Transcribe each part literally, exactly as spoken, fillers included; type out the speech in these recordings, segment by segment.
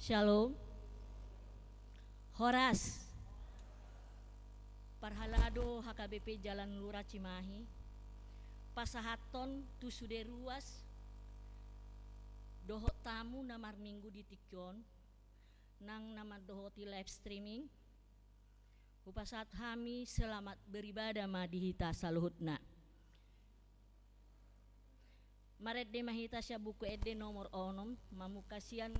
Shalom. Horas. Parhalado H K B P Jalan Lura Cimahi, pasahathon tu sude ruas dohot tamu na marminggu di tingki on, nang na mandohoti live streaming, hupasahat hami selamat beribadah ma di hita saluhutna. Marende ma hita sian Buku Ende nomor onom, mamungka sian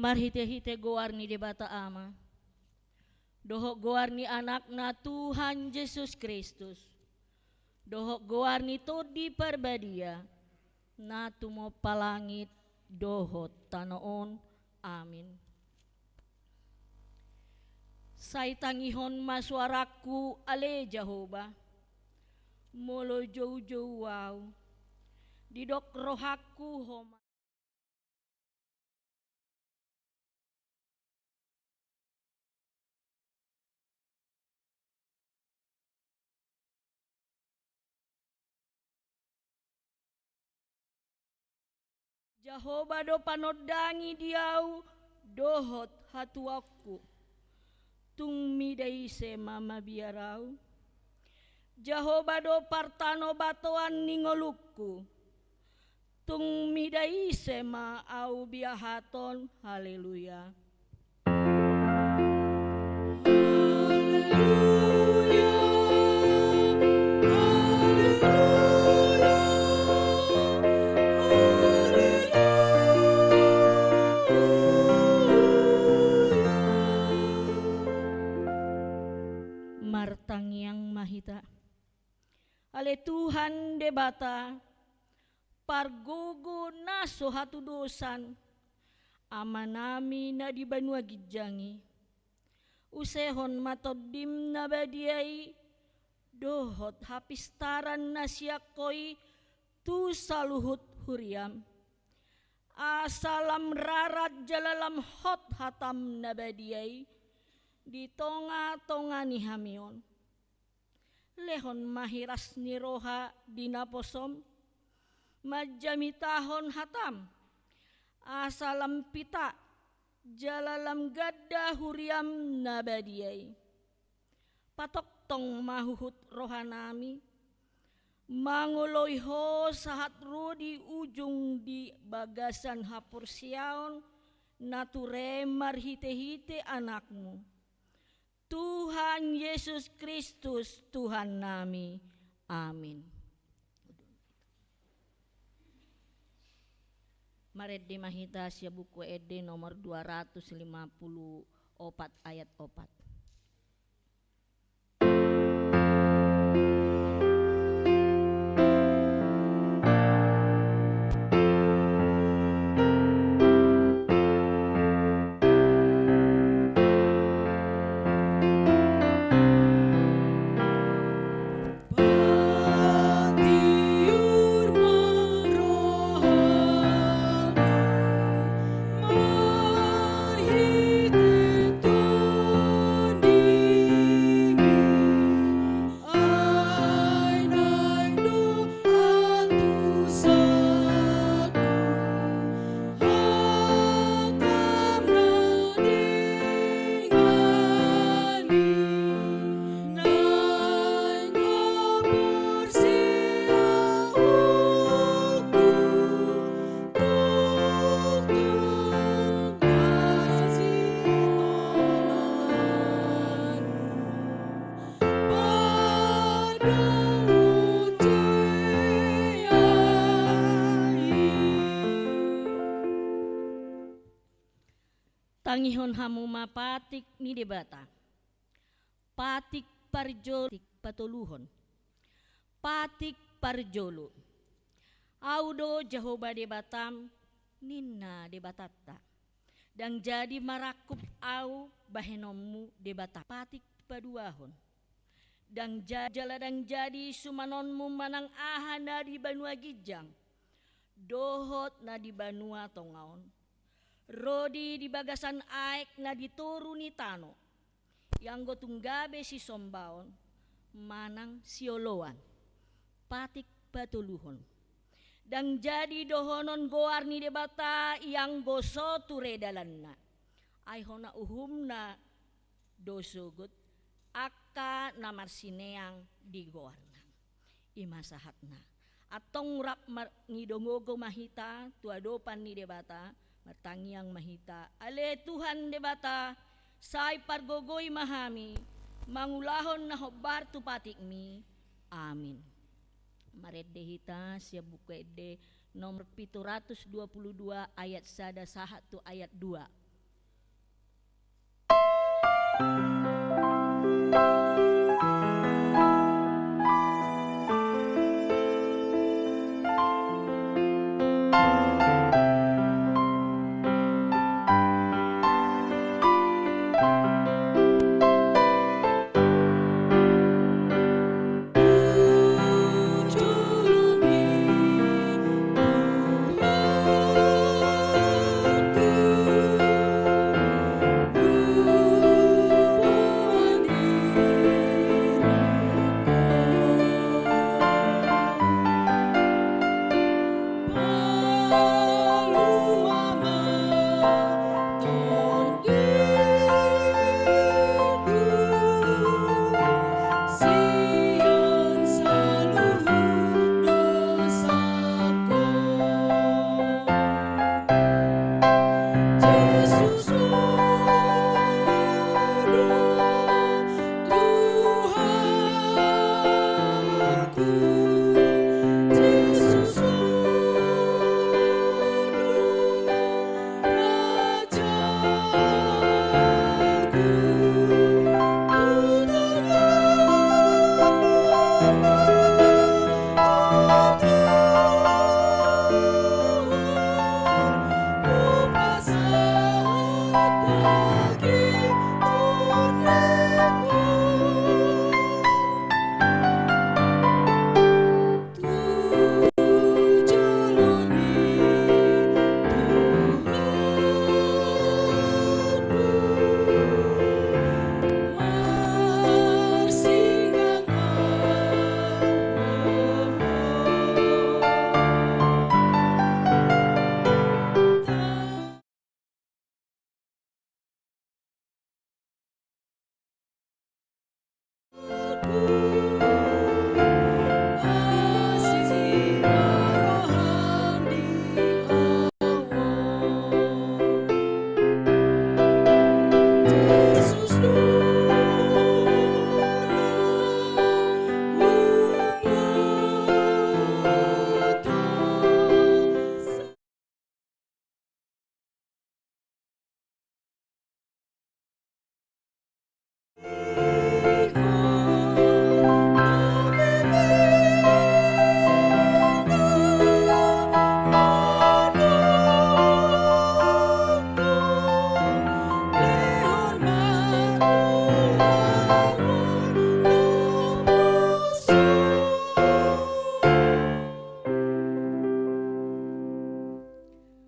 Marhite-hite goar ni Debata Ama, dohot goar ni Anakna Tuhan Jesus Kristus, dohot goar ni Tondi Parbadia, na tumompa langit dohot tano on. Amin. Sai tangihon ma suarangku, ale Jahowa, molo joujou ahu, didok rohangku Ho ma. Jahowa do panondangi di ahu dohot hatuaonku. Tung mida ise ma mabiar ahu? Jahowa do partanobatoan ni ngolungku. Tung mida ise ma ahu biahaton? Haleluya. Martangiang ma hita. Ale Tuhan Debata, pargogo na so hatudosan, Amanami na di banua ginjang i, usehon ma Tondim na badia i dohot hapistaran na sian Ho i tu saluhut huriam. Asa lam rarat jala lam hot hatam na badia i di tongatonga ni hami on. Lehon ma hiras ni roha di naposom manjamitahon hatam, asa lam pita jala lam ganda huriam na badia i. Patongtong ma huhut rohanami mangoloi Ho sahat ro di ujung di bagasan haporseaon na ture marhitehite Anakmu, Tuhan Jesus Kristus, Tuhannami. Amin. Marende ma hita sian Buku Ende nomor dua ratus lima puluh opat ayat opat. Tangihon hamu ma patik ni Debata. Patik parjolo, patik patoluhon. Patik parjolo. Ahu do Jahowa Debatam, ninna Debatanta. Ndang jadi marangkup Ahu bahenonmu debata. Patik paduahon. Ndang ja-, jala ndang jadi sumanonmu manang aha na di banua ginjang dohot na di banua tonga on, ro di, di bagasan aek na di toru ni tano, ianggo tung gabe sisombaon manang sioloan. Patik patoluhon. Ndang jadi dohonon goar ni Debata ianggo so ture dalanna. Ai hona uhumna do sogot angka na marsineang di goarna. I ma sahatna. Antong rap mar-, mangido gogo ma hita tu adopan ni Debata, martangiang ma hita. Ale Tuhan Debata, sai pargogoi ma hami mangulahon na hombar tu patikmi. Amin. Marende hita sian Buku Ende nomor pitu ratus dua puluh dua ayat sada sahat tu ayat dua.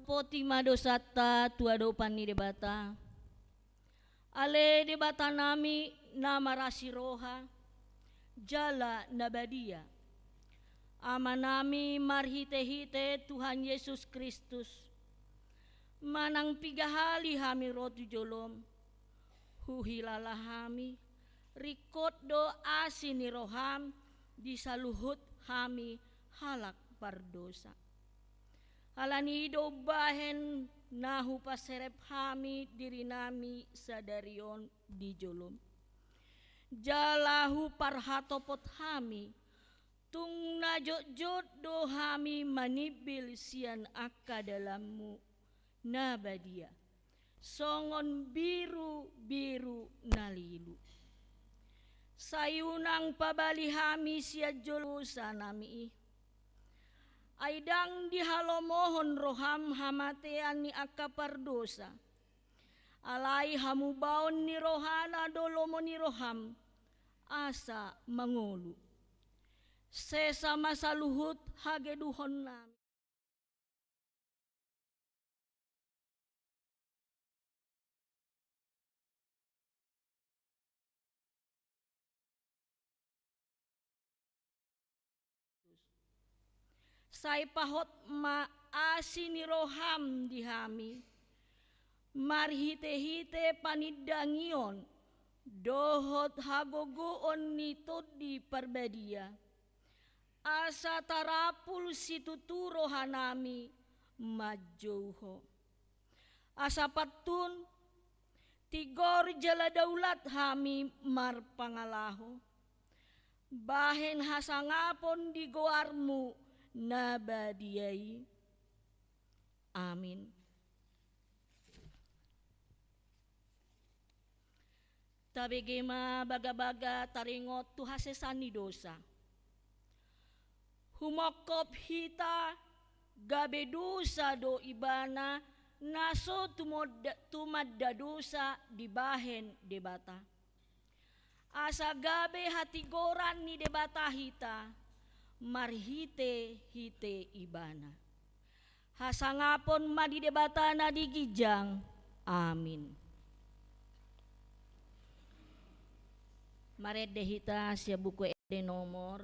Poti ma dosanta tu adopan ni Debata. Ale Debatanami na marasi roha, jala na badia. Amanami marhite-hite Tuhan Jesus Kristus, manang piga hali hami ro tu jolom, huhilala hami, ringkot do asi ni roham di saluhut hami halak pardosa. Alani i do umbahen na hupaserep hami dirinami sadari on di jolom. Jala huparhatopot hami, tung na jotjot do hami manimbil sian angka dalanmu na badia, songon birubiru na lilu. Sai unang pabali hami sian jolosanami i. Ai ndang dihalomohon roham hamatean ni angka pardosa. Alai hamubaon ni rohana do lomo ni roham, asa mangolu. Sesa ma saluhut hageduhonnami. Sai pahot ma asi ni roham di hami, marhite-hite panindangion dohot hagogoon ni Tondi Parbadia, asa tarapul situtu rohanami manjou Ho. Asa pantun, tigor jala daulat hami marpangalaho, bahen hasangapon di goarmu na badia i. Amin. Tabege ma bagabaga taringot tu hasesaan ni dosa. Humongkop hita gabe dosa do ibana na so tumonda-, tumanda dosa dibahen Debata. Asa gabe hatigoran ni Debata hita marhite-hite ibana. Hasangapon ma di Debata na di ginjang. Amin. Marende hita sian Buku Ende nomor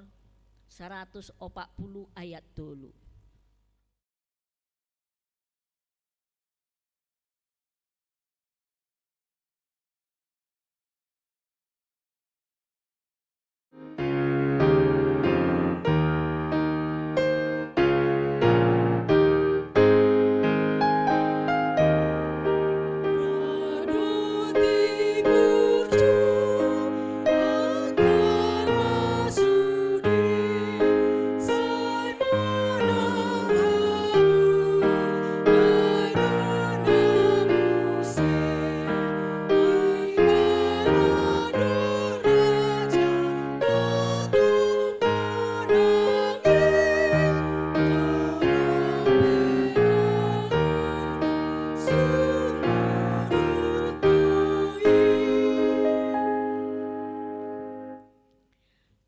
saratus opat pulu ayat tolu.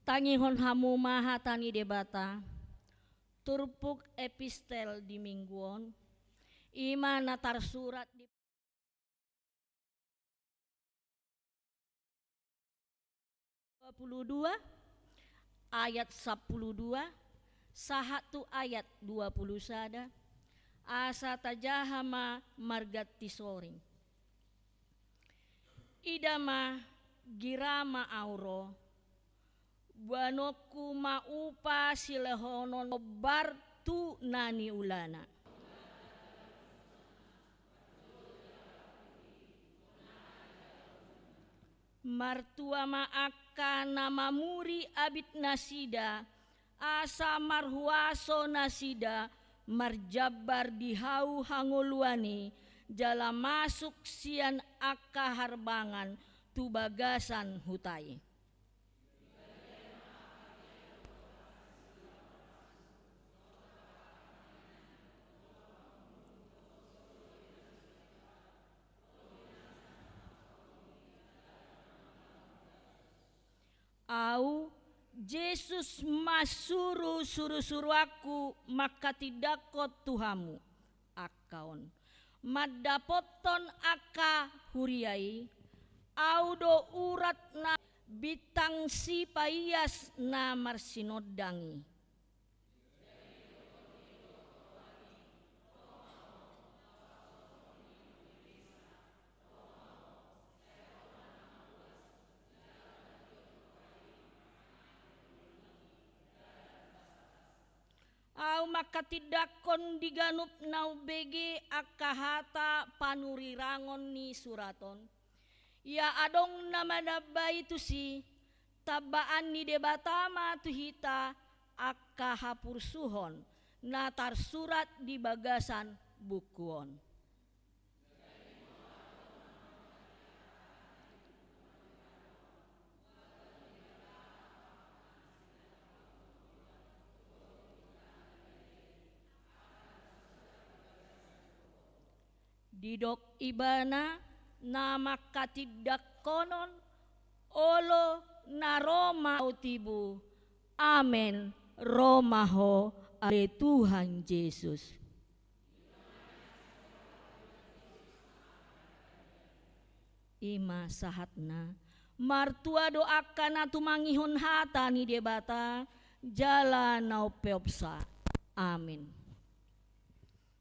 Tangihon hamu ma hata ni Debata, turpuk epistel di minggu on, i ma na tarsurat di dua puluh dua, ayat sampulu dua, sahat tu ayat dua puluh sada, asa tajaha ma marganti soring. Ida ma, gira ma Ahu ro, Boanonku ma upa silehonon hombar tu na niulana. Martua ma angka na mamuri abit nasida, asa marhuaso nasida marjambar di hau hangoluan i, jala masuk sian angka harbangan tu bagasan huta i. Au, Jesus ma suru surusuruanku manghatindanghon tu hamu angka on. Mandapothon angka huria i, au do urat na bintang sipaias na marsinondang i. Au manghatindanghon di ganup na umbege angka hata panurirangon ni surat on. Ia adong na manambai tusi, tambaan ni Debata ma tu hita angka hapursuhon na tarsurat di bagasan buku on. Didok Ibana na manghatindanghon, olo na ro ma Ho tibu. Amen, ro ma Ho, ale Tuhan Jesus. I ma sahatna. Martua do angka na tumangihon hata ni Debata jala na umpeopsa. Amen.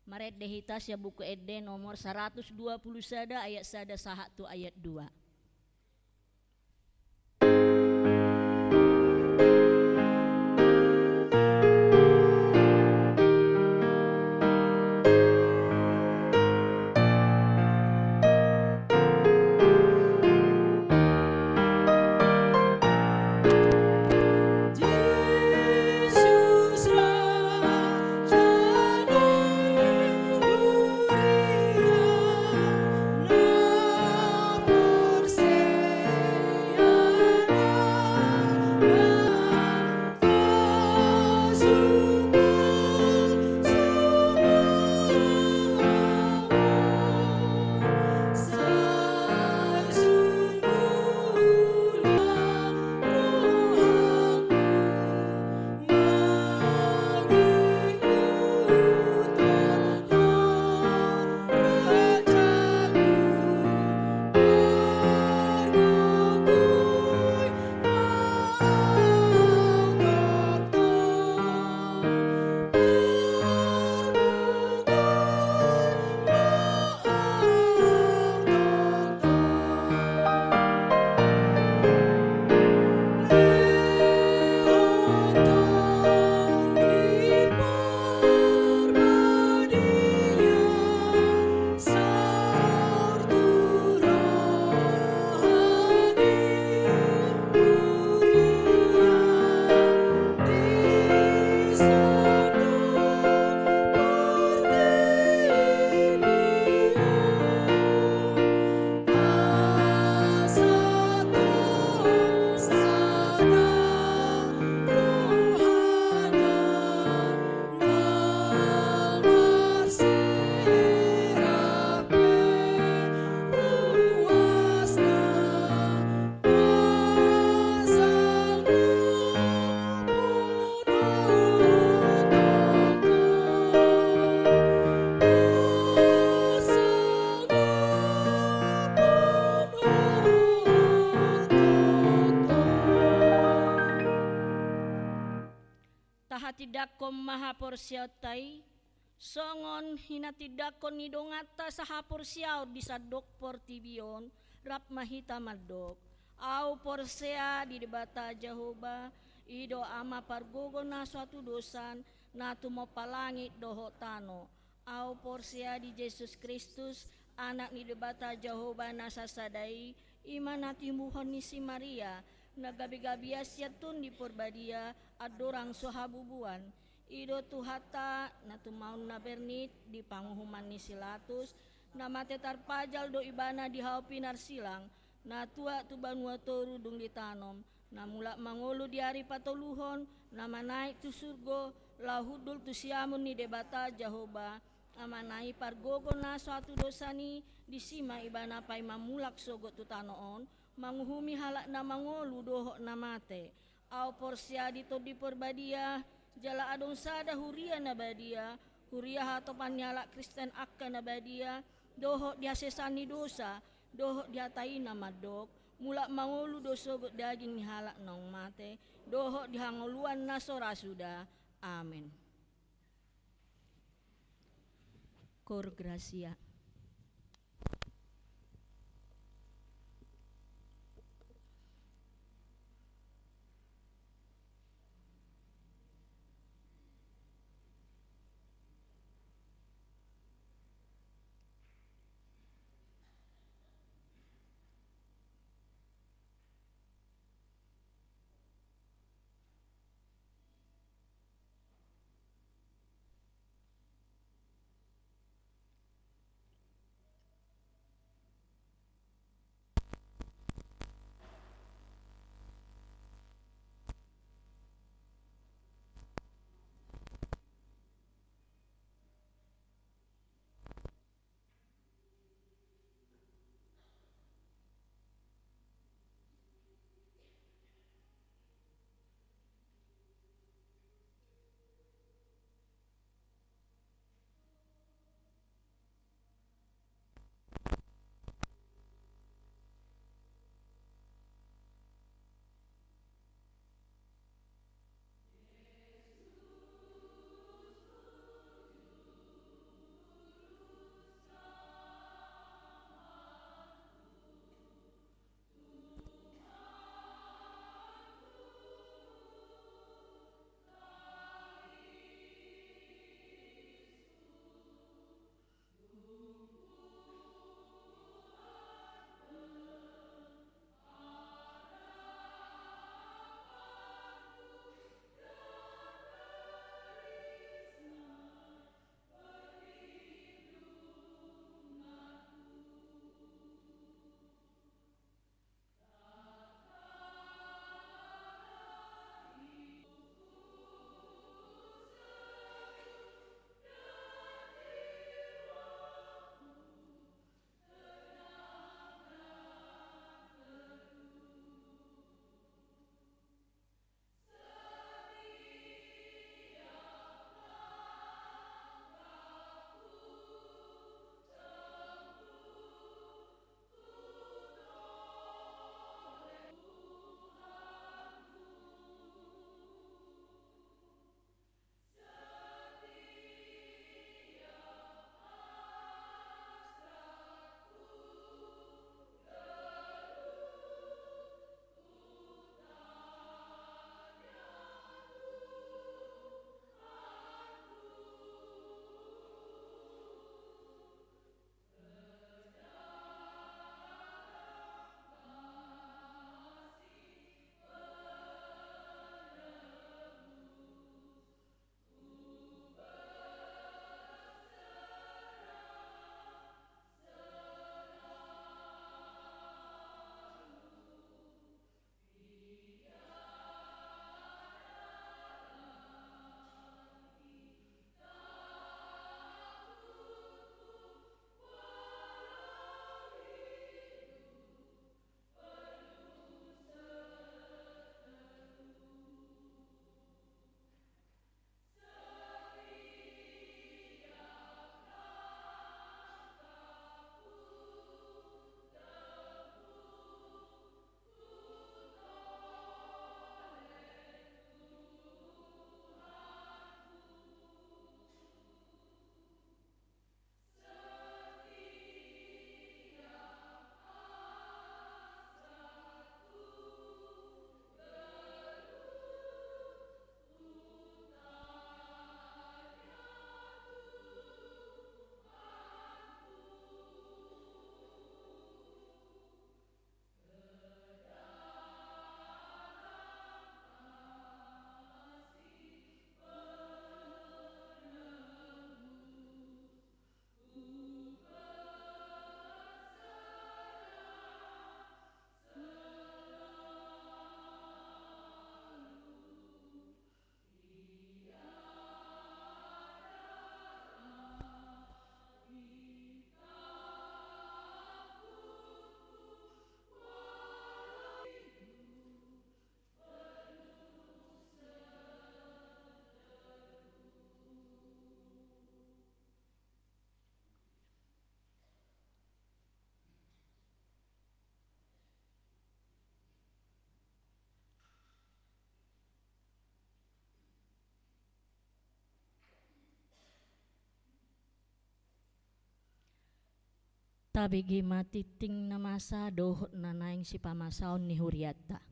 Marende hita sian Buku Ende nomor saratus dua pulu sada, ayat sada sahat tu ayat dua. Tahatindangkon ma haporseaonta i, songon hinatindangkon ni donganta sahaporseaon di sandok portibi on, rap ma hita mandok. Ahu porsea di Debata Jahowa, i do Ama pargogo na so hatudosan, na tumompa langit dohot tano. Ahu porsea di Jesus Kristus, Anak ni Debata Jahowa na sasada i, i ma na tinubuhon ni si Maria, na gabe-gabean sian Tondi Porbadia, andorang so habubuan. I do Tuhanta, na tumaon na bernit di panguhuman ni si Latus, na mate tarpajal do ibana di hau pinarsilang, na tuat tu banua toru dung ditanom, na mulak mangolu di ari patoluhon, na manaek tu surgo, laho hundul tu siamun ni Debata Jahowa, Amana i pargogo na so hatudosan i, disi ma ibana paima mulak sogot tu tano on, manguhumi halak na mangolu dohot na mate. Ahu porsea di Tondi Porbadia, jala adong sada huria na badia, huria hatopan ni halak Kristen angka na badia, dohot di hasesaan ni dosa, dohot di hata i na mandok, mulak mangolu do sogot daging ni halak naung mate, dohot di hangoluan na so ra suda. Amen. Cor Gratia. Tabege ma tingting na masa dohot na naeng sipamasaon ni hurianta.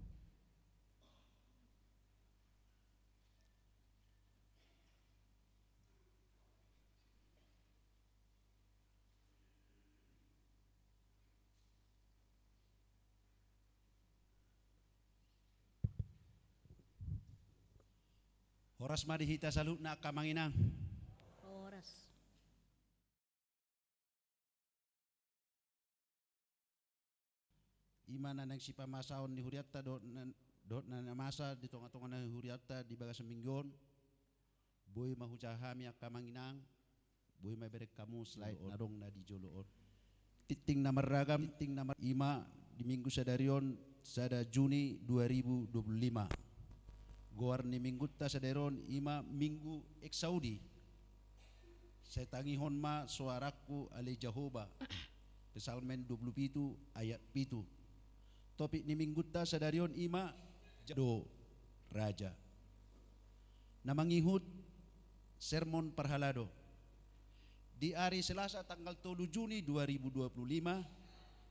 Horas ma di hita saluhutna angka amang inang. Horas. I ma na naeng sipamasaon ni hurianta dohot na, dohot na masa di tonga-tonga ni hurianta di bagasan minggu on. Boi ma hujaha hami angka amang inang, boi ma ibereng hamu slide na adong na di jolo on. Tingting na marragam, tingting na mar-, i ma di minggu sadari on, sada Juni dua ribu dua puluh lima. Goar ni minggunta sadari on i ma Minggu Exaudi. Sai tangihon ma soarangku ale Jahowa. Psalmen dua puluh pitu ayat pitu. Topik ni minggunta sadari on i ma do raja. Na mangihut sermon parhalado. Di ari Selasa tanggal tolu Juni dua ribu dua puluh lima,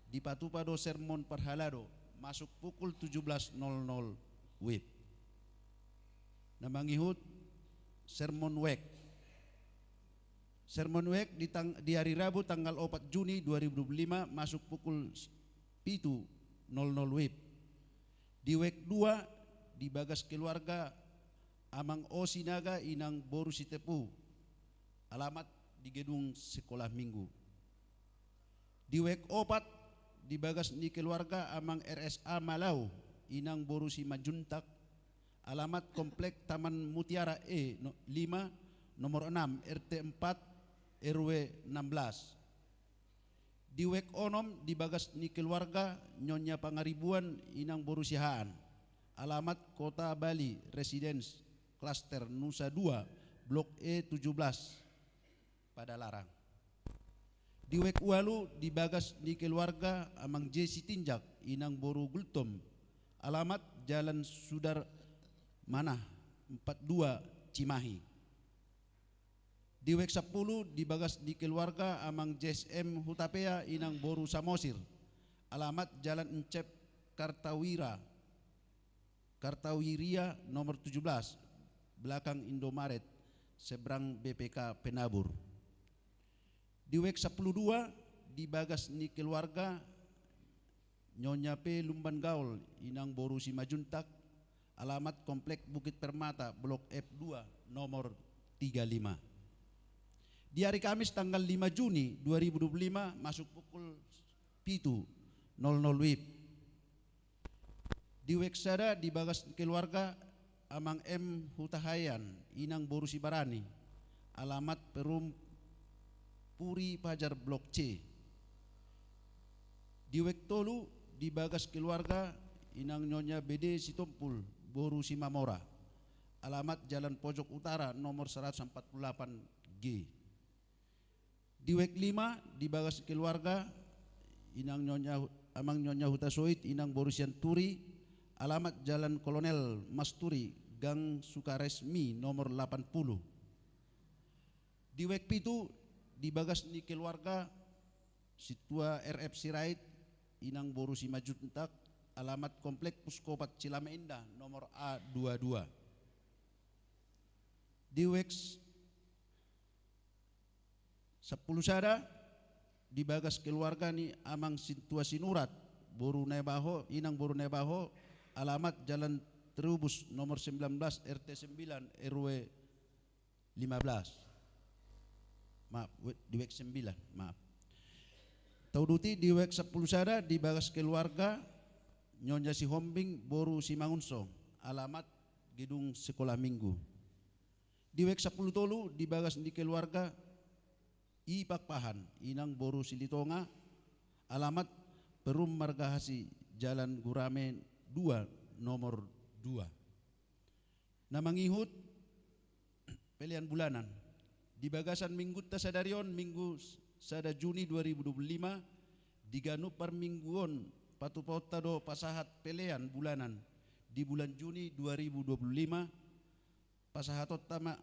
dipatupa do sermon parhalado masuk pukul tujuh belas nol nol W I B. Na mangihut sermon wijk. Sermon wijk di tang-, di ari Rabu tanggal opat Juni dua ribu dua puluh lima masuk pukul pitu nol nol W I B. Di wijk dua, di bagas keluarga Amang O Sinaga inang boru Sitepu, alamat di gedung Sekolah Minggu. Di wijk opat, di bagas ni keluarga Amang R S A Malau inang boru Simanjuntak, alamat Komplek Taman Mutiara E, no-, lima, nomor enam, R T empat, R W enam belas. Di wijk onom, di bagas ni keluarga Nyonya Pangaribuan inang boru Siahaan, alamat Kota Bali Residence, Klaster Nusa Dua, Blok E tujuh belas, Padalarang. Di wijk ualu, di bagas ni keluarga Amang J Sitinjak inang boru Gultom, alamat Jalan Sudarmanah empat dua, Cimahi. Di wijk sampulu, di bagas ni keluarga Amang J S M Hutapea inang boru Samosir, alamat Jalan Encep Kartawira, Kartawiria nomor tujuh belas, belakang Indomaret, seberang B P K Penabur. Di wijk sampulu dua, di bagas ni keluarga Nyonya P Lumban Gaol inang boru Simanjuntak, alamat Komplek Bukit Permata, Blok F dua, nomor tiga lima. Di ari Kamis tanggal lima Juni dua ribu dua puluh lima masuk pukul pitu nol nol W I B. Di wijk sada, di bagas keluarga Amang M Hutahaean inang boru Sibarani, alamat Perum Puri Pajar Blok C. Di wijk tolu, di bagas keluarga inang Nyonya B D Sitompul boru Simamora, alamat Jalan Pojok Utara nomor seratus empat puluh delapan G. Di wijk lima, di bagas keluarga inang Nyonya, Amang Nyonya Hutasoit inang boru Sianturi, alamat Jalan Kolonel Masturi, Gang Sukaresmi nomor delapan puluh. Di wijk pitu, di bagas ni keluarga Sintua R F Sirait inang boru Simanjuntak, alamat Komplek Puskopat Cilame Indah nomor A dua dua. Di wijk sampulu sada, di bagas keluarga ni Amang Sintua Sinurat boru Naibaho inang boru Naibaho, alamat Jalan Trubus nomor sembilan belas, R T sembilan, R W lima belas. Maaf, we-, di wijk sembilan, maaf. Tauduti, di wijk sampulu sada, di bagas keluarga Nyonya Sihombing boru Simangunsong, alamat Gedung Sekolah Minggu. Di wijk sampulu tolu, di bagas ni keluarga I Pakpahan inang boru Silitonga, alamat Perum Margahasi, Jalan Gurame dua, nomor dua. Na mangihut pelean bulanan. Di bagasan minggunta sadari on, Minggu sada Juni dua ribu dua puluh lima, di ganup parmingguon patupaonta do pasahat pelean bulanan di bulan Juni dua ribu dua puluh lima. Pasahatonta ma,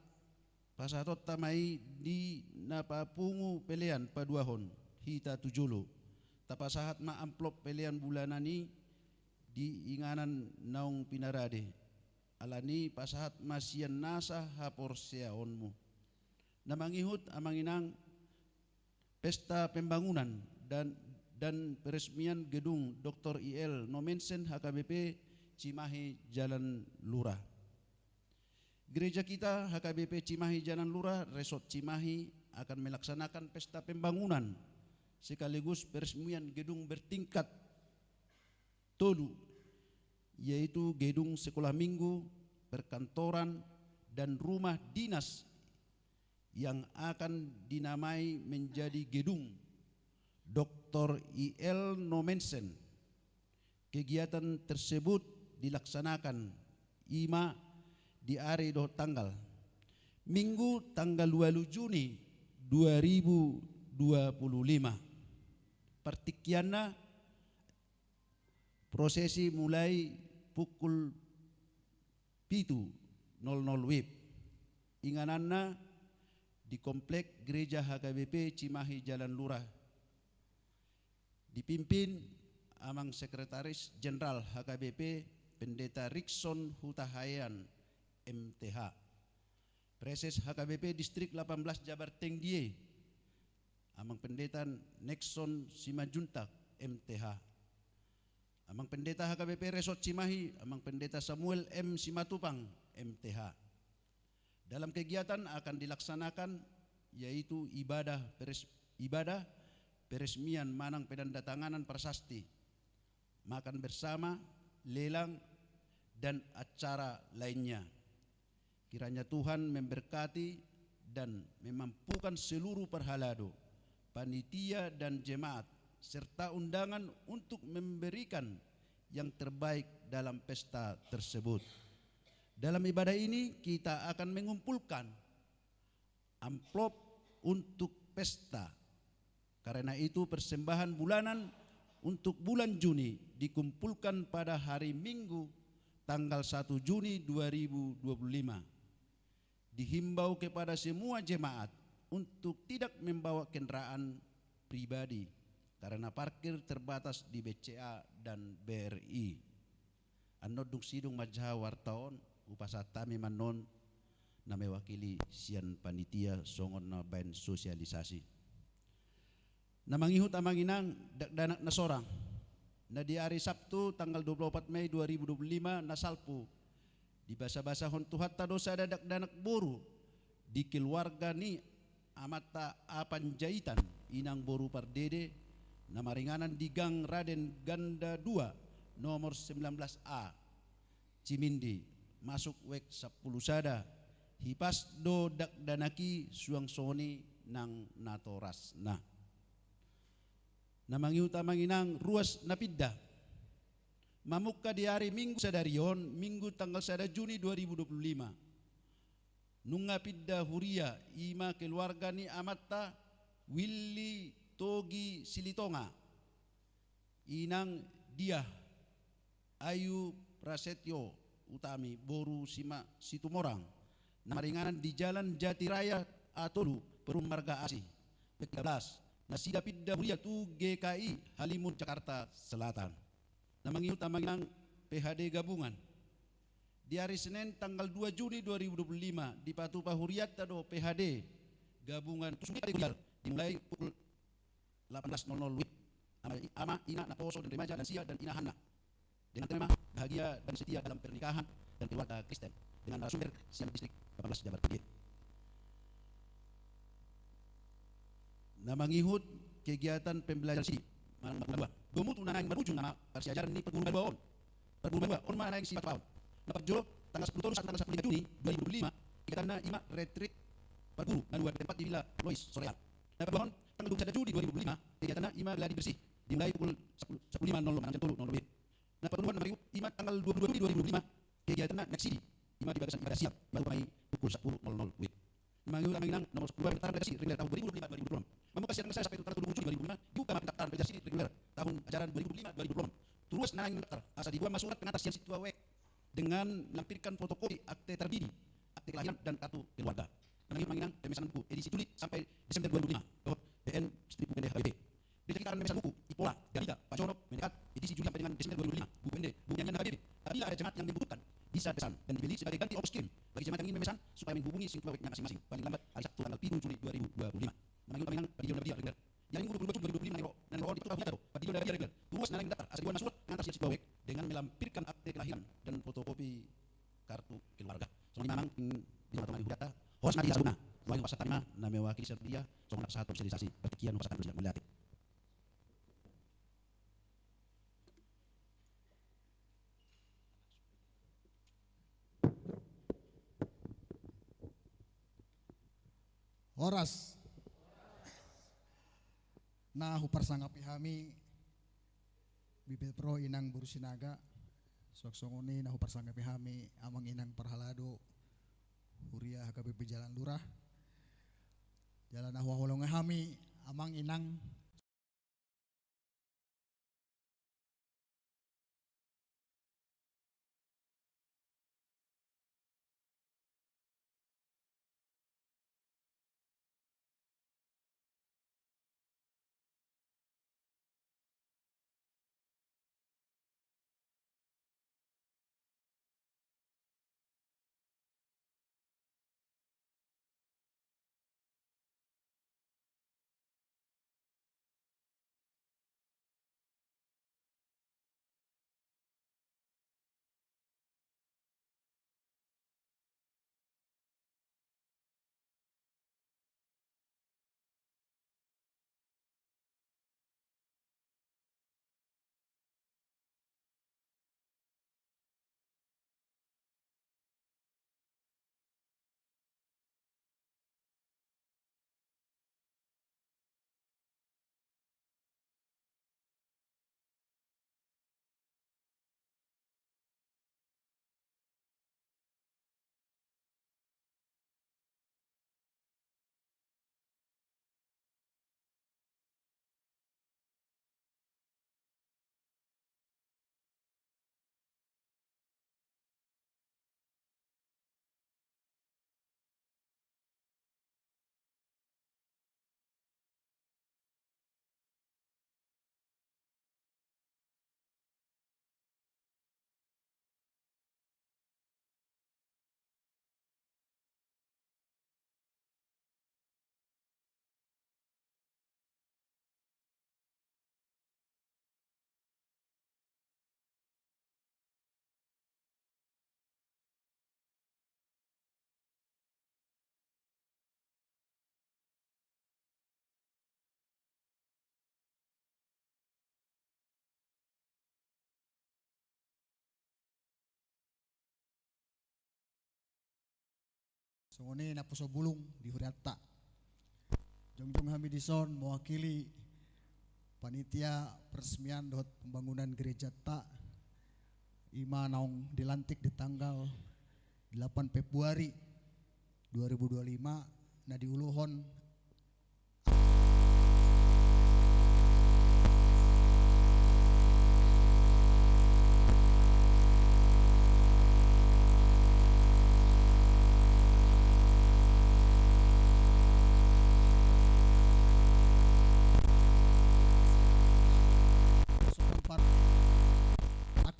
pasahatonta ma i di na papungu pelean paduahon hita tu jolo. Tapasahat ma amplop pelean bulanan i di inganan naung pinarade. Alani pasahat ma sian nasa haporseaonmu. Na mangihut amang inang, pesta pembangunan dan, dan peresmian gedung Doktor I L Nommensen H K B P Cimahi Jalan Lurah. Gereja kita H K B P Cimahi Jalan Lurah, Resort Cimahi, akan melaksanakan pesta pembangunan sekaligus peresmian gedung bertingkat tolu, yaitu gedung sekolah minggu, perkantoran, dan rumah dinas yang akan dinamai menjadi gedung Doktor I L Nommensen. Kegiatan tersebut dilaksanakan ima di ari dohot tanggal Minggu tanggal dua puluh Juni dua ribu dua puluh lima. Partingkianna prosesi mulai pukul pitu nol nol wib. Ingananna di Komplek Gereja H K B P Cimahi Jalan Lurah. Dipimpin amang Sekretaris Jenderal H K B P Pendeta Rikson Hutahaean M T H. Preses H K B P Distrik delapan belas Jabar Tenggie, amang Pendeta Nexon Simanjuntak M T H. Amang Pendeta H K B P Resort Cimahi, amang Pendeta Samuel M Simatupang M T H. Dalam kegiatan akan dilaksanakan yaitu ibadah peres-, ibadah peresmian manang penandatanganan prasasti, makan bersama, lelang, dan acara lainnya. Kiranya Tuhan memberkati dan memampukan seluruh parhalado, panitia dan jemaat, serta undangan untuk memberikan yang terbaik dalam pesta tersebut. Dalam ibadah ini kita akan mengumpulkan amplop untuk pesta. Karena itu persembahan bulanan untuk bulan Juni dikumpulkan pada hari Minggu tanggal satu Juni dua ribu dua puluh lima. Dihimbau kepada semua jemaat untuk tidak membawa kendaraan pribadi karena parkir terbatas di B C A dan B R I. Annon dung sidung manjaha warta on, hupasahat hami ma annon na mewakili sian panitia songon na baen sosialisasi. Na mangihut amang inang, dakdanak na sorang. Na di ari Sabtu tanggal dua puluh opat Mei dua ribu dua puluh lima na salpu, dibasabasahon Tuhanta do sada dakdanak boru di keluarga ni amanta A Panjaitan, inang boru Pardede, na maringanan di Gang Raden Ganda dua, nomor sembilan belas A, Cimindi, masuk wek sampulu sada. Hipas do dakdanak i suang songon i nang natorasna. Na mangihut amang inang, ruas na pinda. Mamungka di ari Minggu sadari on, Minggu tanggal sada Juni dua ribu dua puluh lima. Nunga pinda huria, ima keluarga ni amanta Willy Togi Silitonga, inang Diah Ayu Prasetyo Utami boru Sima-, Situmorang, na maringanan di Jalan Jati Raya A tolu, Perum Marga Asih, wek tiga belas, nasida pinda huria tu G K I Halimun, Jakarta Selatan. Na mangihut amang inang, P H D gabungan. Di ari Senin tanggal dua Juni dua ribu dua puluh lima, dipatupa hurianta do P H D gabungan tu sude kategori, dimulai pukul delapan belas nol nol wib. Ama, ama, ina, naposo dan remaja, lansia dan inahanna. Dengan tema bahagia dan setia dalam pernikahan dan keluarga Kristen, dengan narasumber sian Distrik delapan belas Jabar Tenggie. Na mangihut kegiatan pembelajaran siri manang parguru malua. Domu tu na naeng marujung nama parsiajaran ni parguru malua on. Parguru malua on ma naeng sipatupaon. Na parjolo tanggal sampulu tolu sahat tanggal sampulu lima Juni dua ribu dua puluh lima, kegiatanna ima retreat parguru na dua di tempat di Villa Lois Soreang. Na paduahon tanggal dua puluh sada Juni dua ribu dua puluh lima, kegiatanna ima gladi bersih, dimulai pukul sampulu, sampulu lima nol nol manang jam tolu nol nol wib. Na patoluhon na mangihut ima tanggal dua puluh dua Juni dua ribu dua puluh lima, kegiatanna naeng siri, ima di bagasan ibadah siang, baru mulai pukul sampulu nol nol wib. Na mangihut amang inang, nomor sampulu dua, pendaftaran registrasi reguler tahun dua ribu dua puluh lima dua ribu dua puluh enam. Mamungka sian tanggal sada Sapatu tanggal dua puluh dua Juni dua ribu dua puluh lima, dibuka ma pendaftaran registrasi reguler tahun ajaran dua ribu dua puluh lima dua ribu dua puluh enam. Tu ruas na naeng mendaftar asa diboan ma surat pengantar sian sintua W K dengan melampirkan fotokopi akte tarbidi, akte kelahiran, dan kartu keluarga. Na mangihut amang inang, pemesanan buku edisi Juli sampai Desember dua ribu dua puluh lima dohot B N Strip Buku Gede H K B P. Gereja kita akan memesan buku Ipola Desember dua ribu dua puluh lima, buku ende, buku nyanyian na H K B P. Apabila ada jemaat yang membutuhkan, bisa dipesan dan dibeli sebagai ganti ongkos kirim. Bagi jemaat yang ingin memesan supaya menghubungi singkong bawek yang masing-masing, paling lambat hari Sabtu tanggal pitu Juli dua ribu dua puluh lima. Nama ni ulang, Padindo Nabadia Reguler. Yang minggu dua puluh dua Juli dua ribu dua puluh lima na nangkin ro on, di Tua Hujata do, Padindo Nabadia Reguler. Tuas na naeng mendaftar asa diboan ma surat pengantar siap singkong bawek dengan melampirkan akte kelahiran dan fotokopi kartu keluarga. Songon i ma amang, mm, di tengah-tengah ni hujata, horas ma di hamu saluhutna. Nuaeng hupasahat hami ma na mewakili sian dia, songon na pasahathon sosialisasi. Demikian hupasahat hami, mauliate. Horas. Na huparsangapi hami Bibelvrouw Inang Boru Sinaga, songon i na huparsangapi hami amang inang parhalado huria H K B P Jalan Lurah. Jala na huhaholongi hami amang inang Songon i naposo bulung di hurianta. Jongjong hami dison mewakili panitia peresmian dohot pembangunan gerejanta, i ma naung dilantik di tanggal delapan Februari dua ribu dua puluh lima, na diuluhon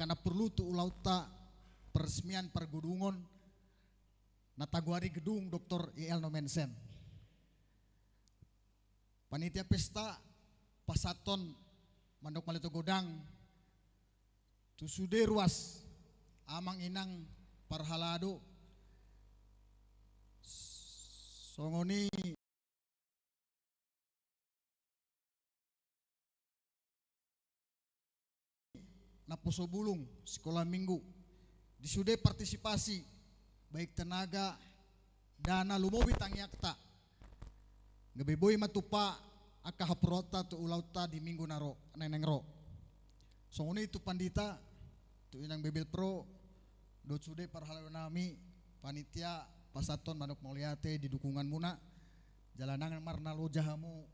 angka na porlu tu ulaonta peresmian pargedungon na tagoari gedung Doktor I L Nommensen. Panitia pesta pasahathon mandok mauliate godang tu sude ruas amang inang parhalado, songon i naposo bulung sikola minggu, di sude partisipasi baik tenaga, dana, lumobi tangiangta, gabe boi ma tupa angka haporluanta tu ulaonta di minggu na ro, na naeng ro. Songon i tu pandita, tu inang Bibelvrouw dohot sude parhalado nami, panitia pasahathon mandok mauliate di dukunganmuna. Jala ndang marnaloja hamu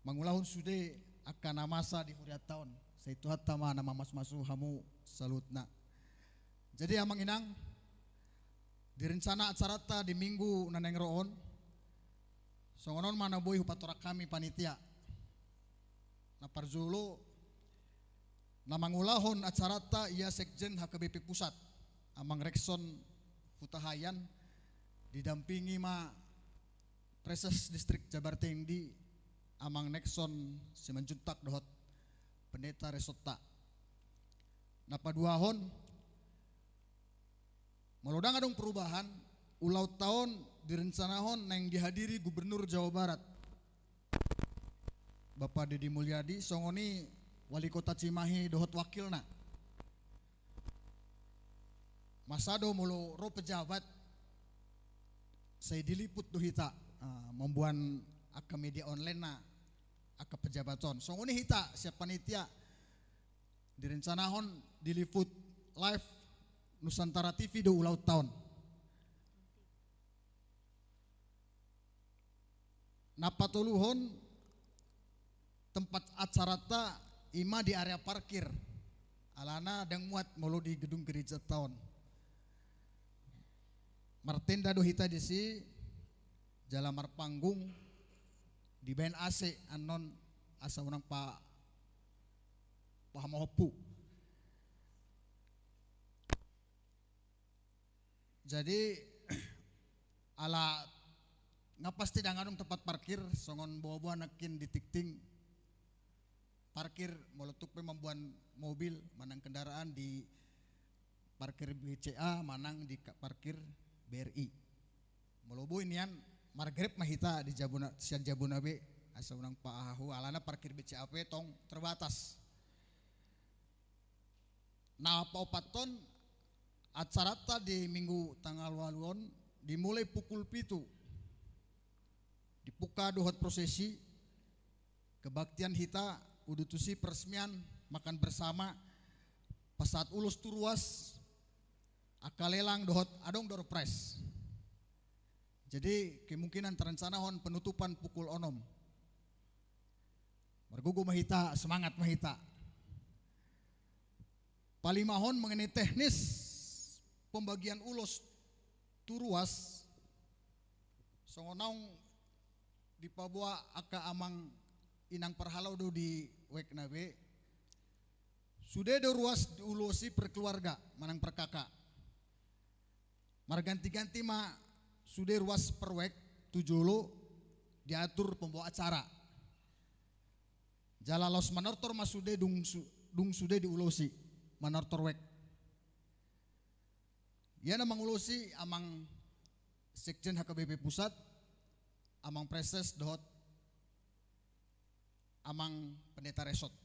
mangulahon sude angka na masa di hurianta on. Sai Tuhanta ma na mamasumasu hamu saluhutna. Jadi amang inang, di rencana acaranta di minggu na naeng ro on, songon on ma na boi hupatorang hami panitia. Na parjolo, Na mangulahon acaranta ia Sekjen H K B P Pusat, Amang Rekson Hutahaean, didampingi ma Praeses Distrik Jabar Tinggi, Amang Nexon Simanjuntak dohot Pendeta Resonta. Na paduahon, molo ndang adong perubahan, ulaonta on direncanahon naeng dihadiri Gubernur Jawa Barat, Bapak Deddy Mulyadi, songon i Wali Kota Cimahi dohot wakilna. Masa do molo ro pejabat, sai diliput do hita, ah, mamboan angka media online na angka pejabat on. Songon i hita sian panitia, direncanahon diliput live Nusantara T V do ulaonta on. Na patoluhon, tempat acaranta i ma di area parkir. Alana ndang muat molo di gedung gerejanta on. Martenda do hita disi, jala marpanggung, dibaen A C annon asa unang pa, pahamahompu. Jadi, ala nga pasti ndang adong tempat parkir, songon boaboa nangkin di tingting parkir, molo tung pe mamboan mobil manang kendaraan di parkir B C A manang di ka-, parkir B R I. Molo boi nian, margrab ma hita di Jabona-, sian Jabodetabek, asa unang pa aha hu, alana parkir B C A pe tong terbatas. Na paopathon, acaranta di Minggu tanggal ualu on dimulai pukul pitu. Dibuka dohot prosesi, kebaktian hita, udutusi peresmian, makan bersama, pasahat ulos tu ruas, angka lelang dohot adong door prize. Jadi kemungkinan tarencanahon penutupan pukul onom. Margogo ma hita, semangat ma hita. Palimahon mengenai teknis pembagian ulos tu ruas, songon naung dipaboa angka amang inang parhalado di wekna be, sude do ruas diulosi per keluarga manang per K K. Marganti-ganti ma sude ruas per wek tu jolo diatur pembawa acara. Jala laos manortor ma sude dung su-, dung sude diulosi, manortor wek. Ia na mangulosi amang Sekjen H K B P Pusat, amang Praeses dohot amang Pendeta Resort.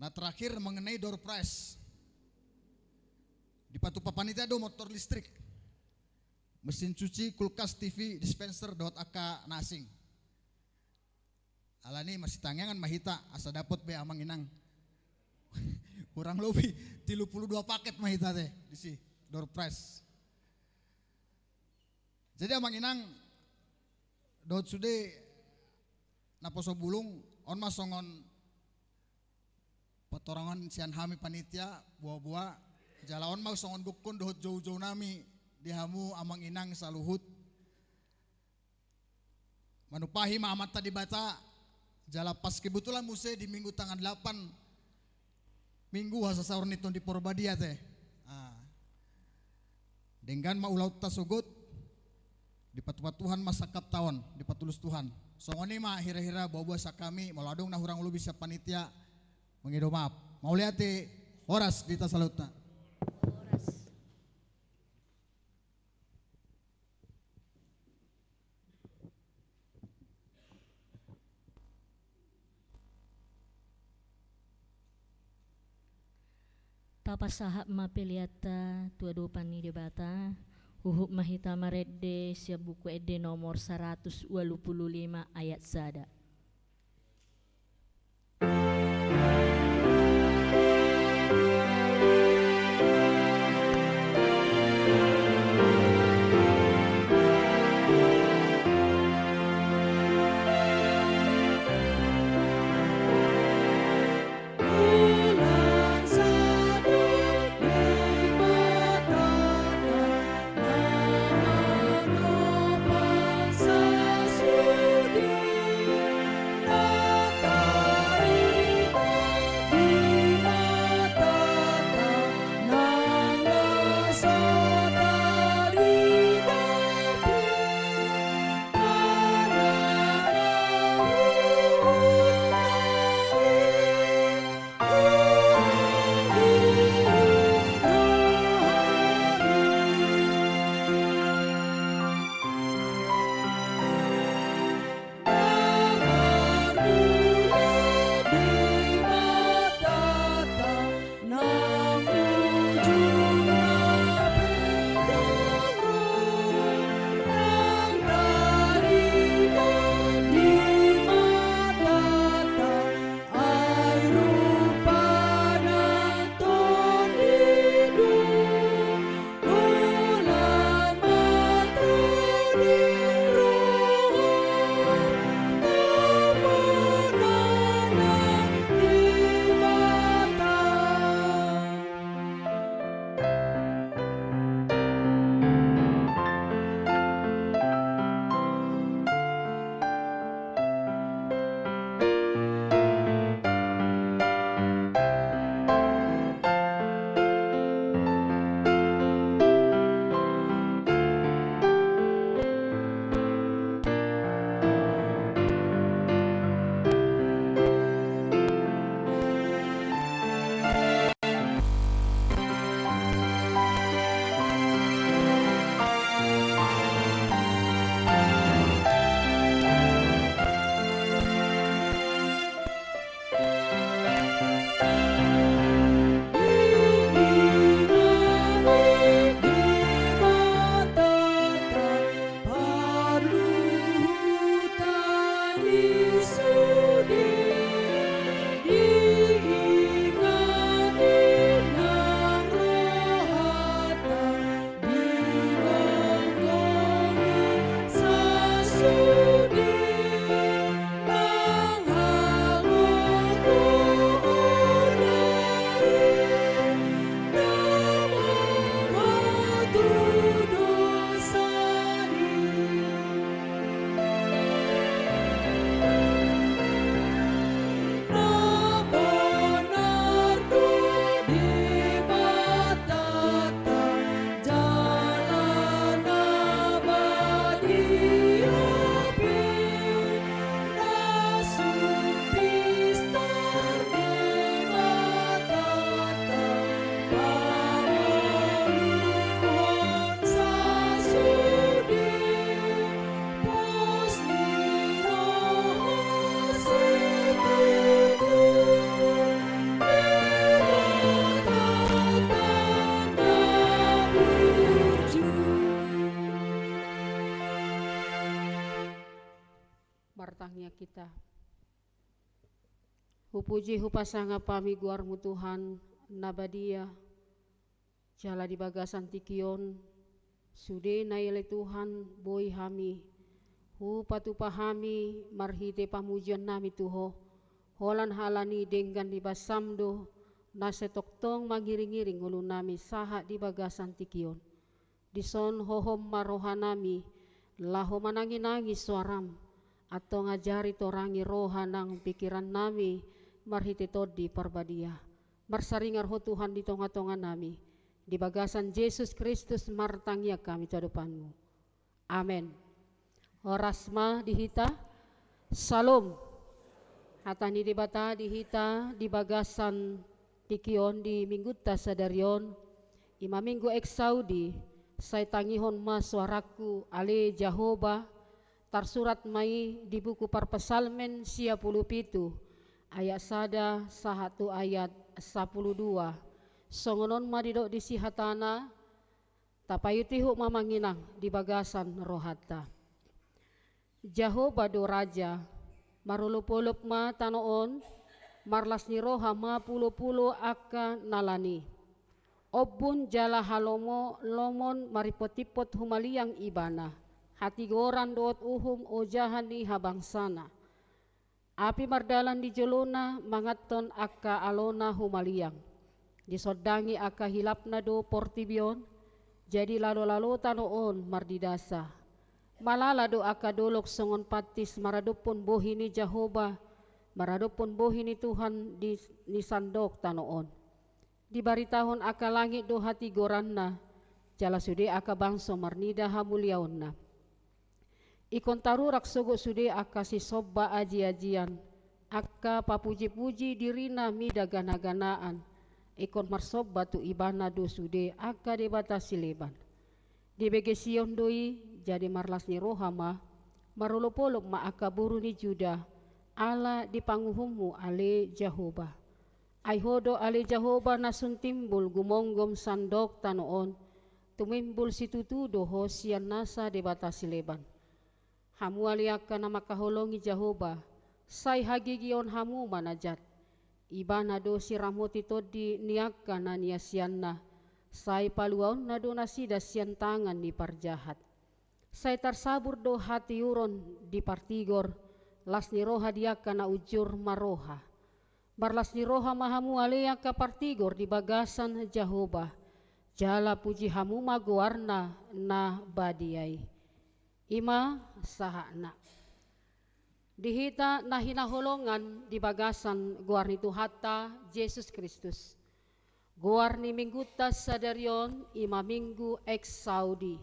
Na terakhir mengenai door prize. Dipatupa panitia do motor listrik, mesin cuci, kulkas, T V, dispenser dohot angka na asing. Alani masitangiangan ma hita asa dapot be amang inang. Kurang lobi tilu pulu dua paket ma hita te disi door prize. Jadi amang inang dohot sude naposo bulung, on ma songon patorangon sian hami panitia, boaboa, jala on ma songon gokhon dohot joujou nami di hamu amang inang saluhut. Manupahi ma Amanta Debata, jala pas kebetulan muse di Minggu tanggal delapan, Minggu hasasaor ni Tondi Porbadia te. Ah. Denggan ma ulaonta sogot, dipatupa Tuhan ma sangkapta on, dipatulus Tuhan. Songon i ma hira-hira boaboa sian hami, molo adong na hurang lobi sian panitia, mangido maaf. Mauliate, horas di hita saluhutna. Tapasahat ma peleanta tu adopan ni Debata, huhut ma hita marende sian Buku Ende nomor saratus ualu pulu lima ayat sada. Martangiang hita. Hupuji hupasangap hami goarmu Tuhan na badia, jala di bagasan tingki on, sude na i ale Tuhan boi hami hupatupa hami marhite pamujionnami tu Ho, holan halani denggan ni basam do na sai tongtong mangiringiring ngolunami sahat di bagasan tingki on. Dison hohom ma rohanami, laho mananginangi soaram, antong ajari torangi roha nang pingkirannami marhite Tondi Parbadia. Marsaringar Ho Tuhan di tongatonganami, di bagasan Jesus Kristus martangiang hami tu adopanmu. Amen. Horas ma di hita. Syalom. Hata ni Debata di hita di bagasan tingki on di minggunta sadari on, i ma minggu Exaudi, sai tangihon ma soarangku ale Jahowa, tarsurat ma i di buku Parpsalmen sia pulu pitu, ayat sada sahat tu ayat sampulu dua. Songon on ma didok disi hatana, tapaihutihut ma amang inang di bagasan rohanta. Jahowa do raja, marolopolop ma tano on, marlas ni roha ma pulopulo angka na lan i. Ombun jala halomolomon marimpotimpot humaliang ibana, hatigoran dohot uhum ojahan ni habangsana. Api mardalan di jolona manganhon angka alona humaliang. Disondangi angka hilapna do portibi on, jadi lalolalo tano on mardidasa. Malala do angka dolok songon pantis maradophon bohi ni Jahowa, maradophon bohi ni Tuhan di, ni sandok tano on. Dibaritahon angka langit do hatigoranna, jala sude angka bangso marnida hamuliaonna. Ingkon tarurak sogot sude angka sisomba ajiajian, angka papujipuji dirina mida ganaganaan, ingkon marsomba tu ibana do sude angka debata sileban. Dibege Sion do i, jadi marlas ni roha ma, marolopolop ma angka boru ni Juda, ala di panguhummu ale Jahowa. Ai Ho do ale Jahowa na sun timbul gumomgom sandok tano on, tumimbul situtu do Ho sian nasa debata sileban. Hamu ale angka na mangkaholongi Jahowa, sai hagigion hamu ma na jat. Ibana do siramoti tondi ni angka na niasianna, sai paluaonna do nasida sian tangan ni parjahat. Sai tarsabur do hatiuron di partigor, las ni roha di angka na unjur marroha. Marlas ni roha ma hamu ale angka partigor di bagasan Jahowa, jala puji hamu ma goarna na badia i. I ma sahatna. Di hita na hinaholongan di bagasan goar ni Tuhanta Jesus Kristus. Goar ni minggunta sadari on i ma minggu Exaudi.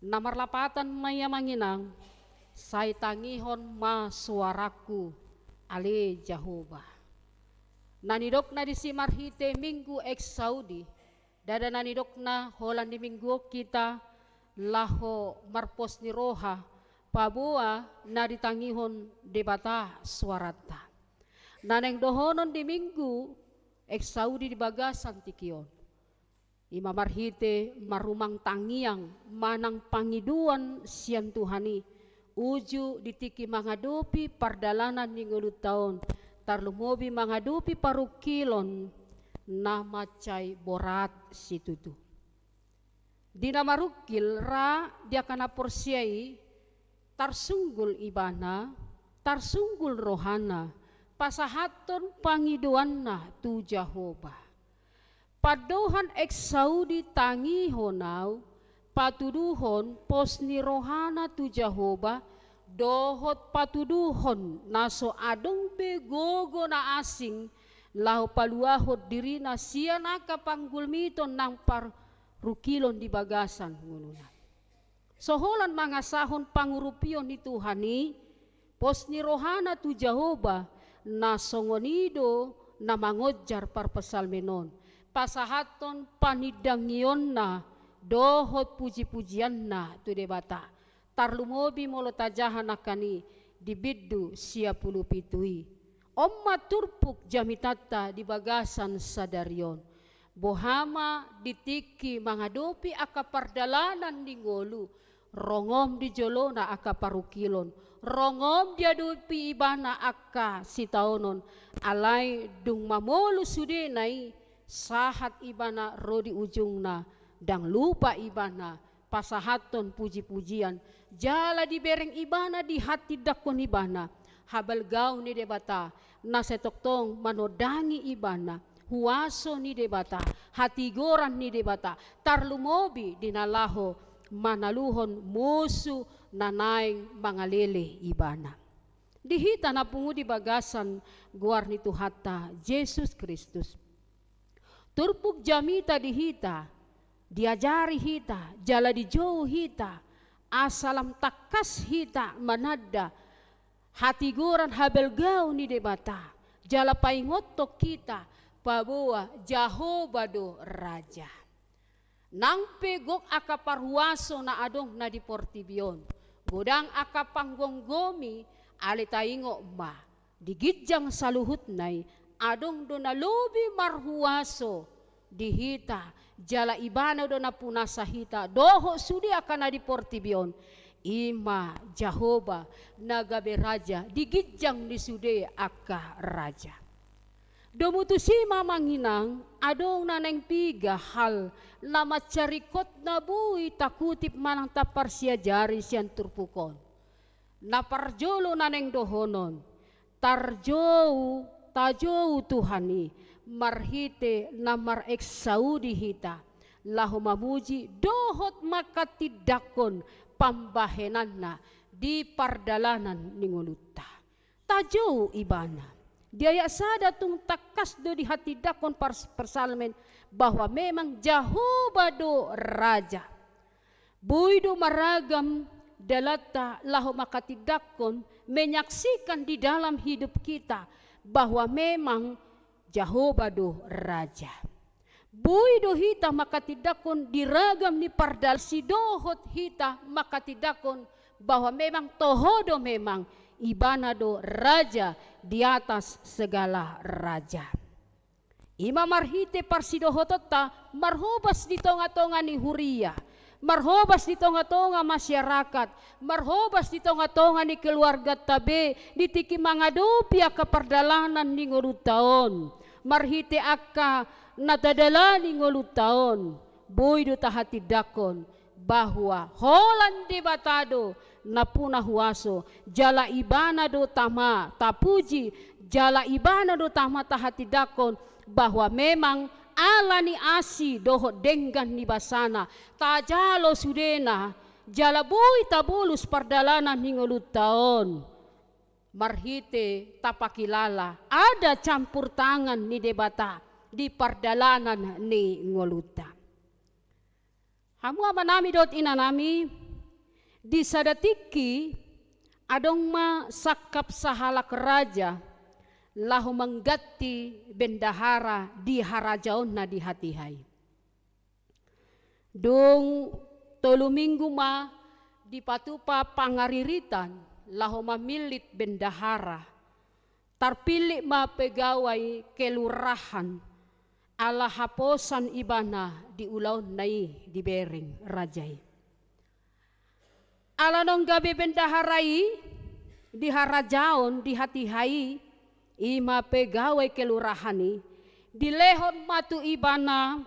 Na marlapatan ma i amang inang, sai tangihon ma soarangku ale Jahowa. Na nidokna disi marhite minggu Exaudi, ndada na nidokna holan di minggu on hita laho marpos ni roha, paboa na ditangihon Debata soaranta. Na naeng dohonon di minggu Exaudi di bagasan tingki on. I ma marhite marrumang tangiang manang pangidoan sian Tuhan i, uju di tingki mangadopi pardalanan ni ngolunta on, tarlumobi mangadopi parungkilon na mansai borat situtu. Di na marungkil ra di angka na porsea i, tarsunggul ibana, tarsunggul rohana, pasahathon pangidoanna tu Jahowa. Pandohan Exaudi tangihon au, patuduhon pos ni rohana tu Jahowa, dohot patuduhon na so adong be gogo na asing, laho paluahon dirina sian angka panggulmiton nang parrungkilon di bagasan ngoluna. So holan mangasahon pangurupion ni Tuhan i, pos ni rohana tu Jahowa, na songon i do na mangonjar parpsalmen on, pasahathon panindangionna dohot pujipujianna tu Debata. Tarlumobi molo tajaha nangkin i di bindu sia pulu pitu i. On ma turpuk jamitanta di bagasan sadari on. Boha ma di tingki mangadopi angka pardalanan ni ngolu, rongom di jolona angka parungkilon, rongom diadopi ibana angka sitaonon, alai dung mamolus sudena i, sahat ibana ro di ujungna, ndang lupa ibana pasahathon pujipujian, jala dibereng ibana dihatindangkon ibana habalgaon ni Debata, na sai tongtong manondangi ibana huaso ni Debata, hatigoran ni Debata, tarlumobi di na laho manaluhon musu na naeng mangalele ibana. Di hita na pungu di bagasan goar ni Tuhanta Jesus Kristus. Turpuk jamita di hita, diajari hita, jala dijou hita, asa lam tangkas hita mananda hatigoran habalgaon ni Debata, jala paingothon hita paboa Jahowa do Raja. Nang pe gok angka parhuaso na adong na di portibi on, godang angka panggomgomi, alai taingot ma, di ginjang saluhutna i, adong do na lobi marhuaso di hita, jala ibana do na punasa hita, dohot sude angka na di portibi on, i ma Jahowa na gabe Raja di ginjang ni sude angka raja. Domu tusi ma amang inang, adong na naeng piga hal na mansai ringkot na boi takutip manang taparsiajari sian turpuk on. Na parjolo na naeng dohonon, tarjou, tajou Tuhan i, marhite na mar-Exaudi hita, laho mamuji dohot manghatindangkon pambahenanna di pardalanan ni ngolunta. Tajou ibana. Di ayat sada tung tangkas do dihatindangkon pars-, parpsalmen bahwa memang Jahowa do Raja. Boi do maragam dalanta laho manghatindangkon, menyaksikan di dalam hidup kita bahwa memang Jahowa do Raja. Boi do hita manghatindangkon di ragam ni pardalanan i dohot hita manghatindangkon bahwa memang toho do memang ibana do Raja di atas segala raja. I ma marhite parsidohotonta marhobas di tongatonga ni huria, marhobas di tongatonga masyarakat, marhobas di tongatonga ni keluarganta be, di tingki mangadopi angka pardalanan ni ngolunta on, marhite angka na tadalani ngolunta on, boi do tahatindangkon bahwa holan Debata do nampuna huaso, jala ibana do tama tapuji, jala ibana do tama tahatindangkon bahwa memang ala ni asi dohot denggan ni basana tajalo sudena, jala boi tabolus pardalanan ni ngolunta on. Marhite tapakilala ada campur tangan ni Debata di pardalanan ni ngolunta. Hamu amanami dohot inanami, di sada tingki adong ma sangkap sahalak raja laho mangganti bendahara di harajaonna di hatiha i. Dung tolu minggu ma dipatupa pangariritan laho mamillit bendahara. Tarpillit ma pegawai kelurahan Ala haposan ibana di ulaonna i dibereng raja i. Ala naung gabe bendahara i di harajaon di hatiha i, i ma pegawai kelurahan i, dilehon ma tu ibana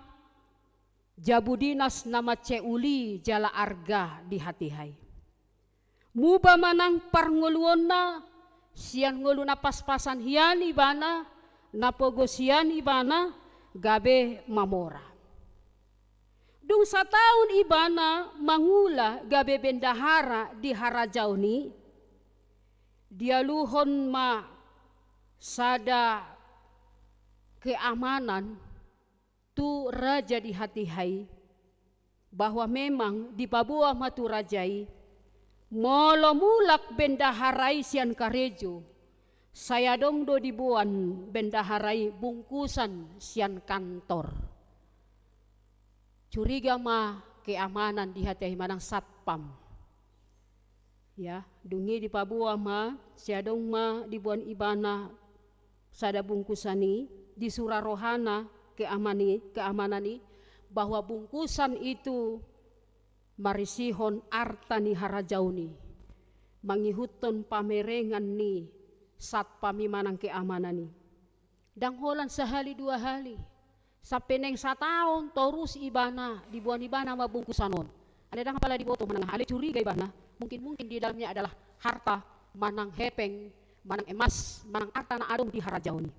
jabu dinas na mansai uli jala arga di hatiha i. Muba manang parngoluonna, sian ngolu na paspasan hian ibana, na pogos hian ibana, gabe mamora. Dung sataon ibana mangula gabe bendahara di harajaon i, dialuhon ma sada keamanan tu raja di hatiha i, bahwa memang dipaboa ma tu raja i, molo mulak bendahara i sian karejo, sai adong do diboan bendahara i bungkusan sian kantor. Curiga ma keamanan di hatiha i manang satpam. Ya, dung i dipaboa ma, sai adong ma diboan ibana sada bungkusan i, disura rohana keaman i, keamanan i, bahwa bungkusan itu marisihon arta ni harajaon i, mangihuthon pamerengan ni satpam i manang keamanan i. Ndang holan sahali dua hali. Sampe naeng sataon torus ibana, diboan ibana ma bungkusan on. Alai ndang apala diboto manang aha, alai curiga ibana, mungkin-mungkin di dalamnya adalah harta, manang hepeng, manang emas, manang arta na adong di harajaon i.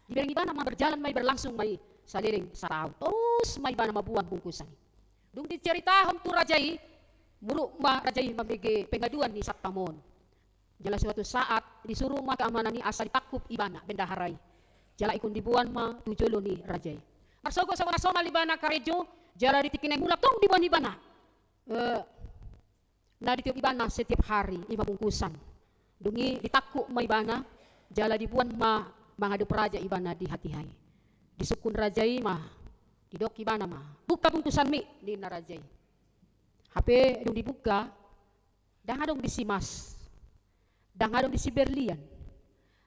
Dibereng ibana ma, berjalan ma i, berlangsung ma i saleleng sataon. Torus ma ibana mamboan bungkusan i. Dung diceritahon tu raja i, muruk ma raja i mambege pengaduan ni satpam on. Jala suatu saat disuru ma keamanan i asa ditangkup ibana bendahara i. Jala ingkon diboan ma tu jolo ni raja i. Marsogot somal-somal ibana karejo, jala di tingki naeng mulak tong diboan ibana. Eh, na ditiop ibana setiap hari, i ma bungkusan. Dung i ditangkup ma ibana, jala diboan ma mangadop raja ibana di hatiha i. Disungkun raja i ma, didok ibana ma, "Buka bungkusanmi," ninna raja i. Hape dung dibuka, ndang adong disi mas, ndang adong disi berlian,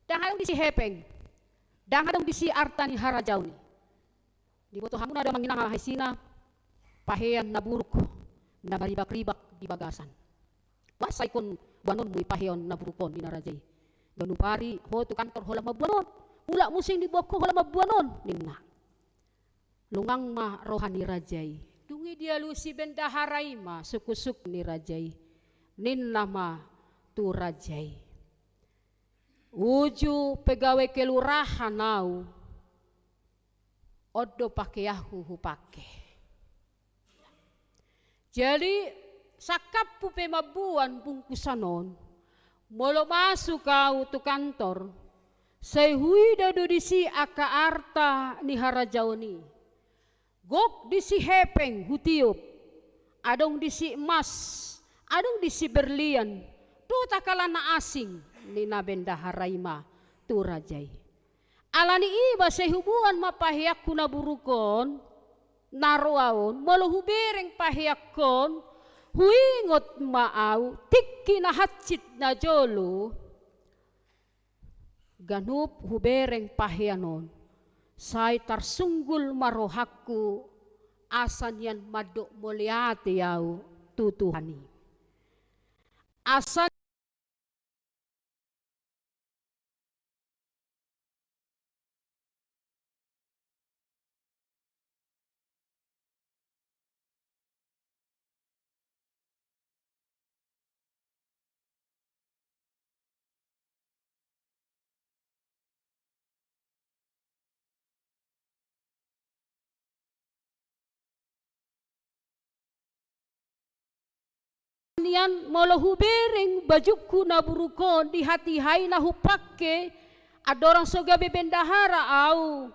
ndang adong disi hepeng, ndang adong disi arta ni harajaon i. Diboto hamu na do amang inang, aha isina pahean na buruk na maribak-ribak di bagasan. "Boasa ingkon boanonmu i pahean na buruk on?" ninna raja i. "Ganup ari ho tu kantor holan mamboan on, mulak muse diboan ho holan mamboan on," ninna. Longang ma roha ni raja i. Dung i dialusi bendahara i ma sungkun-sungkun ni raja i. Ninna ma tu raja i, "Uju pegawai kelurahan au, on do pakeanhu hupake. Jadi, sangkaphu pe mamboan bungkusan on, molo masuk au tu kantor, sai huida do disi angka arta ni harajaon i. Gok disi hepeng hutiop, adong disi emas, adong disi berlian, dohot angka na asing," ninna bendahara i ma tu raja i. "Ala ni i ma sai huboan ma paheanku na buruk on, na roa on, molo hubereng paheanhon, huingot ma au tingki na hansit na jolo, ganup hubereng pahean on, sai tarsunggul ma rohangku, asa nian mandok mauliate au tu Tuhan i. Asa nian molo hubereng bajungku na buruk on di hatiha i na hupake, andorang so gabe bendahara au,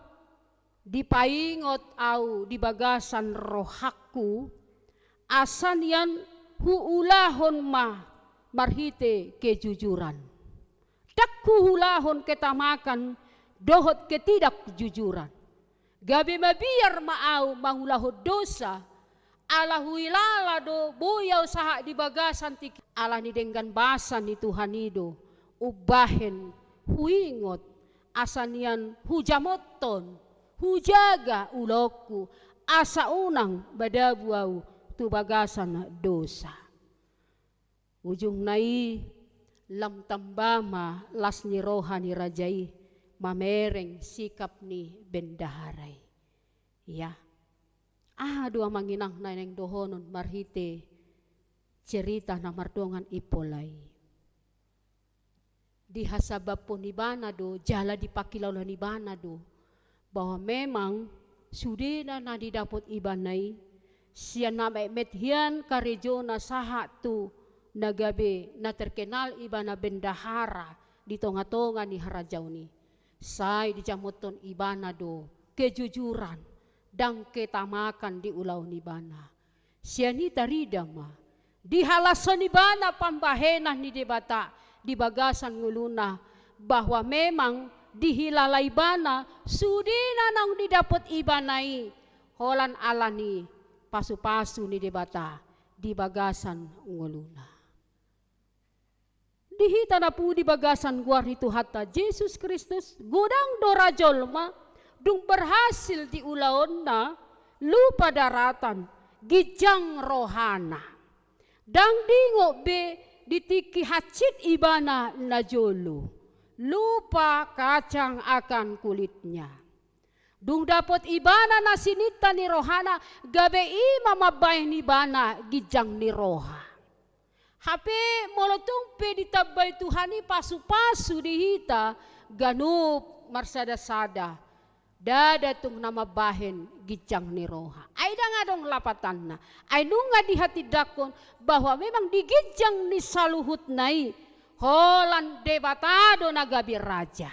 dipaingot au di bagasan rohangku, asa nian huulahon ma marhite kejujuran. Ndang huulahon ketamakan dohot ketidakjujuran. Gabe mabiar ma au mangulahon dosa, ala huilala do boi au sahat di bagasan tingki, ala ni denggan basa ni Tuhan i do umbahen huingot, asa nian hujamothon, Hujaga ulaonku, asa unang madabu ahu tu bagasan dosa. Ujungna i, lam tamba ma las ni roha ni raja i mamereng sikap ni bendahara i. Ia, aha do amang inang na naeng dohonon marhite cerita na mardongan i pola i? Dihasabamhon ibana do, jala dipangkilalahon ibana do, bahwa memang sudena na didapot ibana i, sian na metmet hian karejona sahat tu na gabe na terkenal ibana bendahara di tonga-tonga ni harajaon i, sai dijamothon ibana do kejujuran, ndang ketamakan di ulaon ibana. Sian i tarida ma, dihalashon ibana pambahenan ni Debata di bagasan ngoluna, bahwa memang dihilala ibana sudena naung didapot ibana i, holan ala ni pasu-pasu ni Debata di bagasan ngoluna. Di hita na pudi bagasan goar ni Tuhanta Jesus Kristus, godang do ra jolma, dung berhasil di ulaonna, lupa daratan, ginjang rohana. Ndang diingot be di tingki hansit ibana na jolo, lupa kacang akan kulitnya. Dung dapot ibana na sininta ni rohana, gabe i ma mambahen ibana ginjang ni roha. Hape molo tung pe ditambai Tuhan i pasu-pasu di hita, ganup marsada-sada, ndada tung na mambahen ginjang ni roha. Ai ndang adong lapatanna. Ai nunga dihatindangkon bahwa memang di ginjang ni saluhutna i, holan Debata do na gabe raja.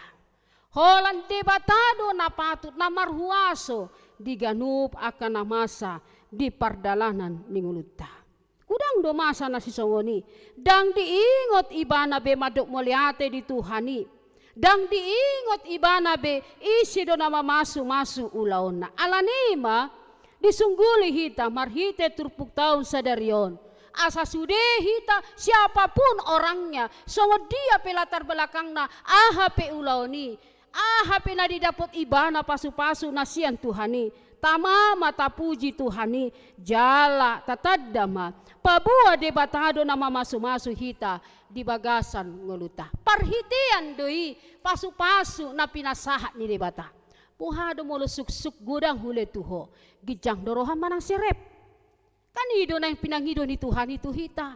Holan Debata do na patut, na marhuaso di ganup angka na masa di pardalanan ni ngolunta. Godang do masa na sisongon i, ndang diingot ibana be mandok mauliate di Tuhan i. Ndang diingot ibana be ise do na mamasu-masu ulaonna. Alani i ma, disungguli hita marhite turpukta on sadari on. Asa sude hita, siapapun orangnya, songon dia pe latar belakangna, aha pe ulaon i, aha pe na didapot ibana pasu-pasu na sian Tuhan i, tama ma tapuji Tuhan i, jala tatanda ma, paboa Debata do na mamasu-masu hita di bagasan ngolunta. Parhitean do i pasu-pasu na pinasahat ni Debata. Boha do molo suksuk godang hule tu ho, ginjang do roham manang serep? Kan i do naeng pinangido ni Tuhan i tu hita.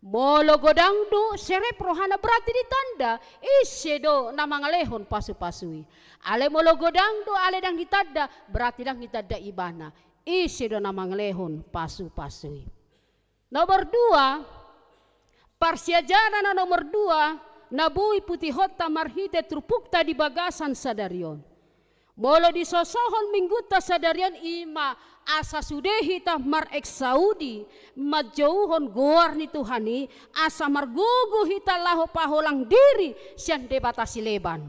Molo godang do serep rohana, berarti ditanda ise do na mangalehon pasu-pasu i. Alai molo godang do alai ndang ditanda, berarti ndang ditanda ibana ise do na mangalehon pasu-pasu i. Nomor dua, parsiajaran na nomor dua, na boi putihonta marhite turpukta di bagasan sadari on. Molo disosohon minggunta sadari on, i ma asa sude hita mareksaudi manjouhon goar ni Tuhan i, asa margogo hita laho paholang diri sian debata sileban.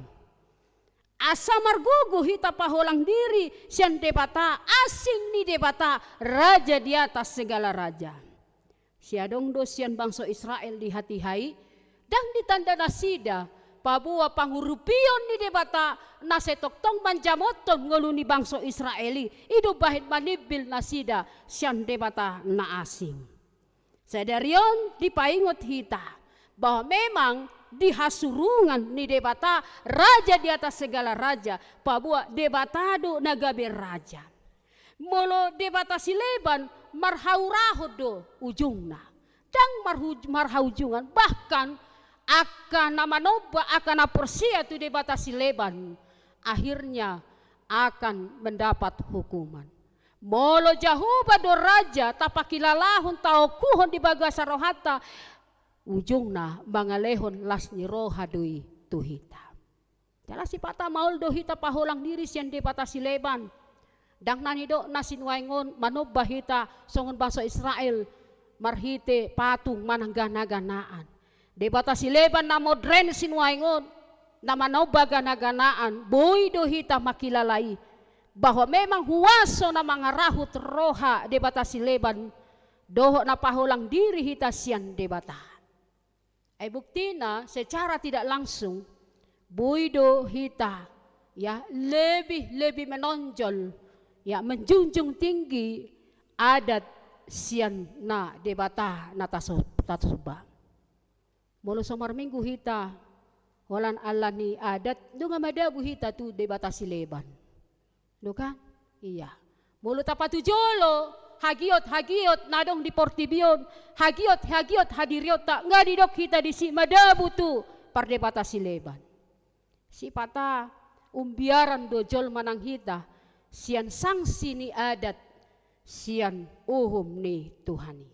Asa margogo hita paholang diri sian debata asing ni Debata, raja di atas segala raja. Sai adong do sian bangso Israel di hatiha i, ndang ditanda nasida, paboa pangurupion ni Debata na sai tongtong manjamothon ngolu ni bangso Israel i, i do bahen manimbil nasida sian debata na asing. Sadari on dipaingot hita, bahwa memang di hasurungan ni Debata, raja di atas segala raja, paboa Debata do na gabe raja. Molo debata sileban marhaurahon do ujungna. Ndang marhu-, marhaujungan, bahkan angka na manomba, angka na porsea tu debata sileban, akhirnya akan mendapat hukuman. Molo Jahowa do raja, tapangkilalahon, taokuhon di bagasan rohanta, ujungna mangalehon las ni roha do i tu hita. Jala sipata maol do hita paholang diri sian debata sileban. Ndang na nidok na sinuaeng on manomba hita songon bangso Israel marhite patung manang gana-ganaan. Debata sileban na modern sinuaeng on, na manomba gana-ganaan, boi do hita mangkilala i, bahwa memang huaso na mangarahut roha debata sileban dohot na paholang diri hita sian Debata. Ai buktina, secara tidak langsung, boi do hita ya, lebih, lebih menonjol, ya, menjunjung tinggi adat sian na Debata na taso-, tasomba. Molo so marminggu hita, holan alani adat, nunga madabu hita tu debata sileban. Do kan? Iya. Molo tapatujolo hagiot-hagiot na adong di portibi on, hagiot-hagiot hadirionta, nga didok hita disi madabu tu pardebata sileban. Sipata umbiaran do jolma nang hita sian sanksi ni adat, sian uhum ni Tuhan i.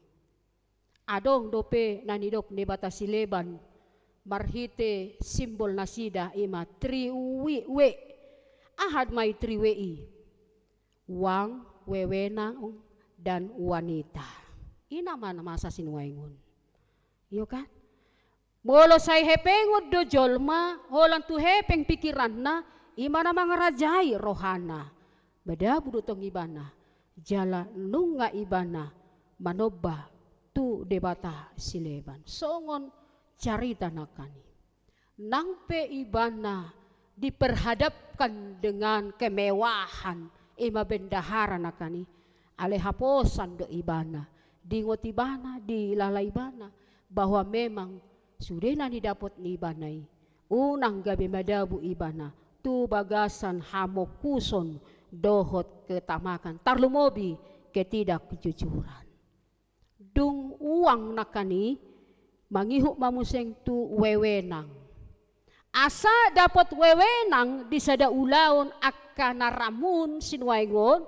Adong dope na nidok debata sileban marhite simbol nasida, i ma triwe-we. Aha ma i triwe i? Uang, wewenang, dan wanita. I nama na masa sinuaeng on. Iyo kan? Molo sai hepengon do jolma, holan tu hepeng pikiranna, i ma na mangarajai rohana. Madabu do tong ibana, jala nunga ibana manomba tu debata sileban. Songon carita nangkin i. Nang pe ibana diperhadapkan dengan kemewahan, i ma bendahara nangkin i, alai haposan do ibana, diingot ibana, dilala ibana, bahwa memang sude na nidapot ni ibana i, unang gabe madabu ibana tu bagasan hamokuson dohot ketamakan, tarlumobi ketidakjujuran. Dung uang nangkin i, mangihut ma muse tu wewenang. Asa dapot wewenang di sada ulaon angka na ramun sinuaeng on,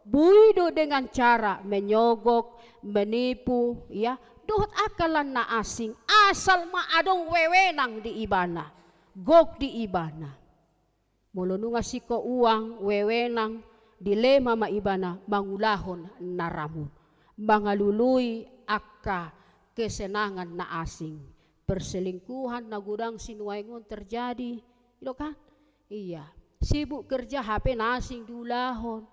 boi do dengan cara menyogok, menipu, ya, dohot angka lan na asing, asal ma adong wewenang di ibana, gok di ibana. Molo nunga singkop uang, wewenang, dilema ma ibana mangulahon na ramun, mangalului angka kesenangan na asing. Perselingkuhan na godang sinuaeng on terjadi, i do kan? Iya. Sibuk kerja, H P na asing diulahon.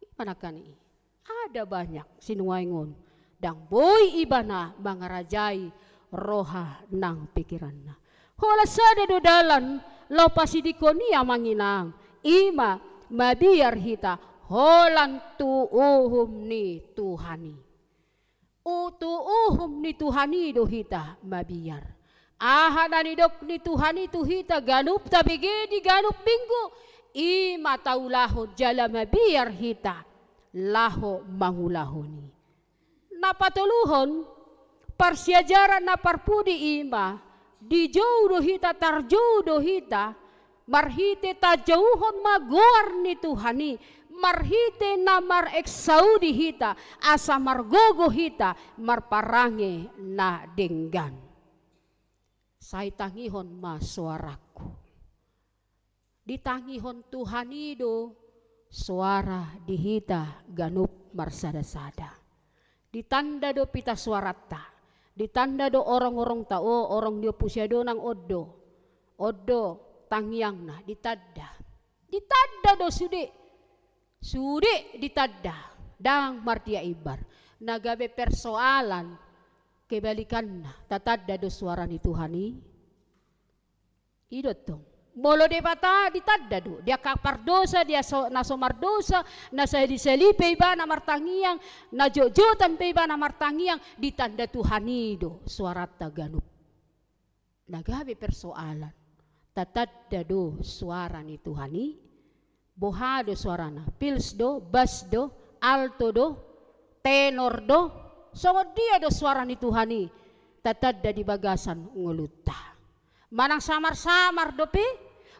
I ma nangkin i. Ada banyak sinuaeng on. Ndang boi ibana mangarajai roha nang pikiranna. Holan sada do dalan laho pasidingkon i, amang inang. I ma mabiar hita holan tu uhum ni Tuhan i. U-, tu uhum ni Tuhan i do hita mabiar. Aha na nidok ni Tuhan i tu hita ganup tabege di ganup minggu, i ma taulahon jala mabiar hita laho mangulahon i. Na patoluhon, parsiajaran na parpudi i ma, dijou do hita, tarjou do hita, marhite tajouhon ma goar ni Tuhan i, marhite na mareksaudi hita, asa margogo hita marparange na denggan. Sai tangihon ma soarangku. Ditangihon Tuhan i do soara di hita ganup marsada-sada. Ditanda do pita soaranta. Ditanda do orong-orongta, o, orong ni Ompu Siadonang on do. On do tangiangna, ditanda. Ditanda do sude. Sude ditanda. Ndang mardia imbar. Na gabe persoalan kebalikanna, tatanda do soara ni Tuhan i? I do tong. Molo Debata ditanda do, di angka pardosa, di aso-, na so mardosa, na sahali-sahali pe ibana martangiang, na jotjotan pe ibana martangiang, ditanda Tuhan i do soaranta ganup. Na gabe persoalan, tatanda do soara ni Tuhan i? Boha do soarana? Pils do, bas do, alto do, tenor do? Songon dia do soara ni Tuhan i tatanda di bagasan ngolunta? Manang samar-samar dope,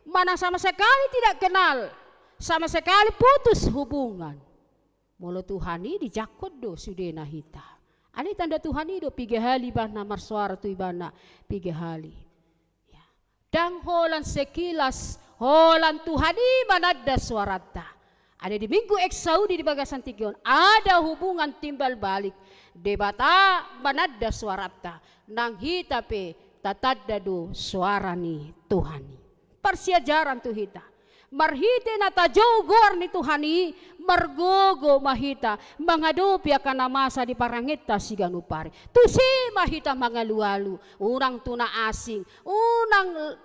manang sama sekali tidak kenal, sama sekali putus hubungan. Molo Tuhan i dijangkon do sudena hita. Alai tanda Tuhan i do piga hali ibana marsoara tu ibana, piga hali. Ya. Ndang holan sekilas, holan Tuhan i mananda soaranta. Alai di Minggu Eksaudi di bagasan tingki on, ada hubungan timbal balik. Debata mananda soaranta, nang hita pe tatanda do soara ni Tuhan i. Parsiajaran tu hita. Marhite na tajou goar ni Tuhan i, margogo ma hita mangadopi angka na masa di parangenta siganup ari. Tusi ma hita mangalualu, unang tu na asing, unang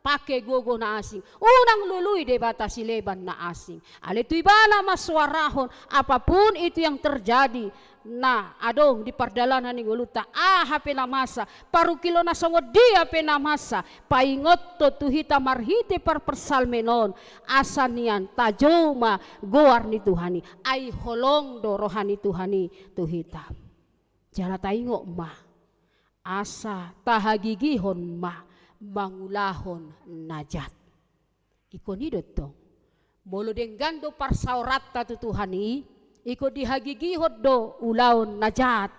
pake gogo na asing. Unang lului Debata sileban na asing. Alai tu ibana ma soarahon, apapun itu yang terjadi, na adong di pardalanan ni ngolunta, aha pe na masa, parungkilon na songon dia pe na masa, paingothon tu hita marhite parpsalmen on, asa nian tajou ma goar ni Tuhan i, ai holong do roha ni Tuhan i tu hita. Jala taingot ma, asa tahagigihon ma mangulahon na jat. Ingkon i do tong. Molo denggan do parsaoranta tu Tuhan i, ingkon dihagigihon do ulaon na jat.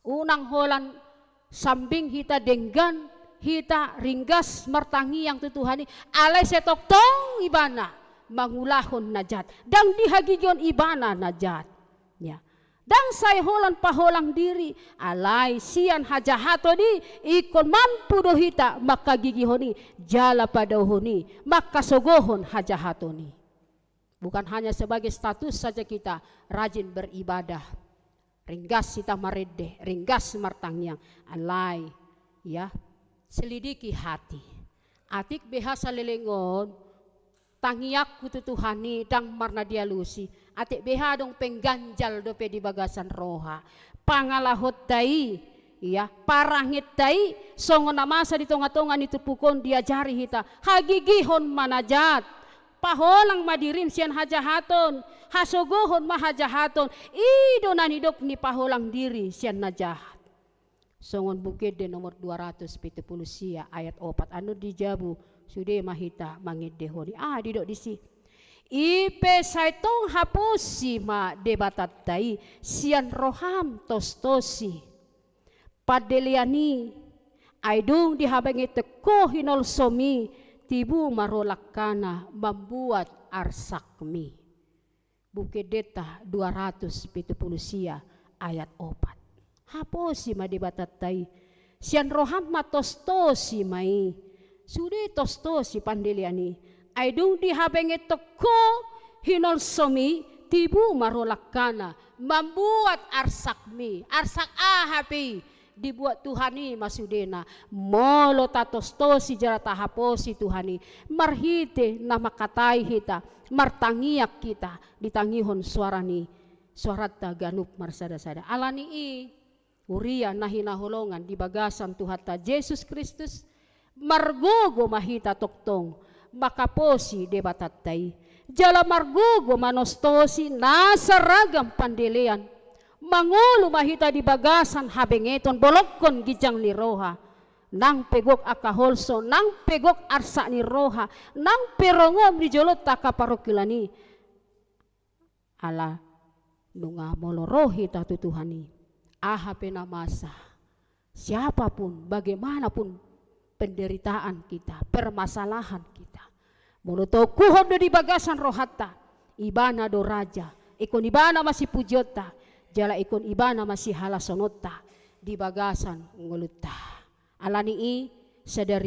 Unang holan sambing hita, denggan hita, ringgas martangiang tu Tuhan i, alai sai tongtong ibana mangulahon na jat. Ndang dihagigihon ibana na jat. Ya. Ndang sai holan paholang diri, alai sian hajahaton i, ingkon mampu do hita manghagigihon i, jala padaohon i, manghasogohon hajahaton i. Bukan hanya sebagai status saja kita rajin beribadah, ringgas hita marende, ringgas martangiang, alai, ya, selidiki hati. Atik beha saleleng on, tangiangku tu Tuhan i ndang marna dialusi, atik beha adong pengganjal dope di bagasan roha. Pangalahonta i, ya, parangenta i, songon na masa di tongatonga ni turpuk on diajari hita, hagigihon ma na jat, paholang ma dirim sian hajahaton, hasogohon ma hajahaton, i do na nidok ni paholang diri sian na jahat. Songon Buku Ende nomor dua ratus pitu pulu sia ayat opat, annon di jabu sude ma hita mangendehon i. Ah, didok disi. I pe sai tong haposi ma Debatanta i sian roham tostosi pandelean i, ai dung di habengetonku hinolsom i, tibu ma ro langkana mambuat arsakmi. Buku Endenta dua ratus pitu pulu sia ayat opat. Haposi ma Debatanta i. Sian roham ma tostosi ma i. Sude tostosi pandelean i. Ai dung di habengetonku hinolsom i, tibu ma ro langkana mambuat arsakmi. Arsak aha pe i, dibuat Tuhan i ma sudena. Molo tatostosi jala tahaposi Tuhan i, marhite na mangkatai hita, martangiang hita, ditangihon soara ni, soaranta ganup marsadasada. Alani i, huria na hinaholongan di bagasan Tuhanta Jesus Kristus, margogo ma hita tongtong manghaposi Debatanta i. Jala margogo manostosi nasa ragam pandelean. Mangolu ma hita di bagasan habengeton, bolongkon ginjang ni roha. Nang pe gok angka holso, nang pe gok arsak ni roha, nang pe rongom di jolonta angka parungkilan i. Ala nunga molo ro hita tu Tuhan i, aha pe na masa, siapapun, bagaimanapun penderitaan kita, permasalahan kita, molo taungkuhon do di bagasan rohanta, Ibana do raja, ingkon Ibana ma sipujionta, jala ingkon Ibana ma sihalasononta di bagasan ngolunta. Alani i, sadari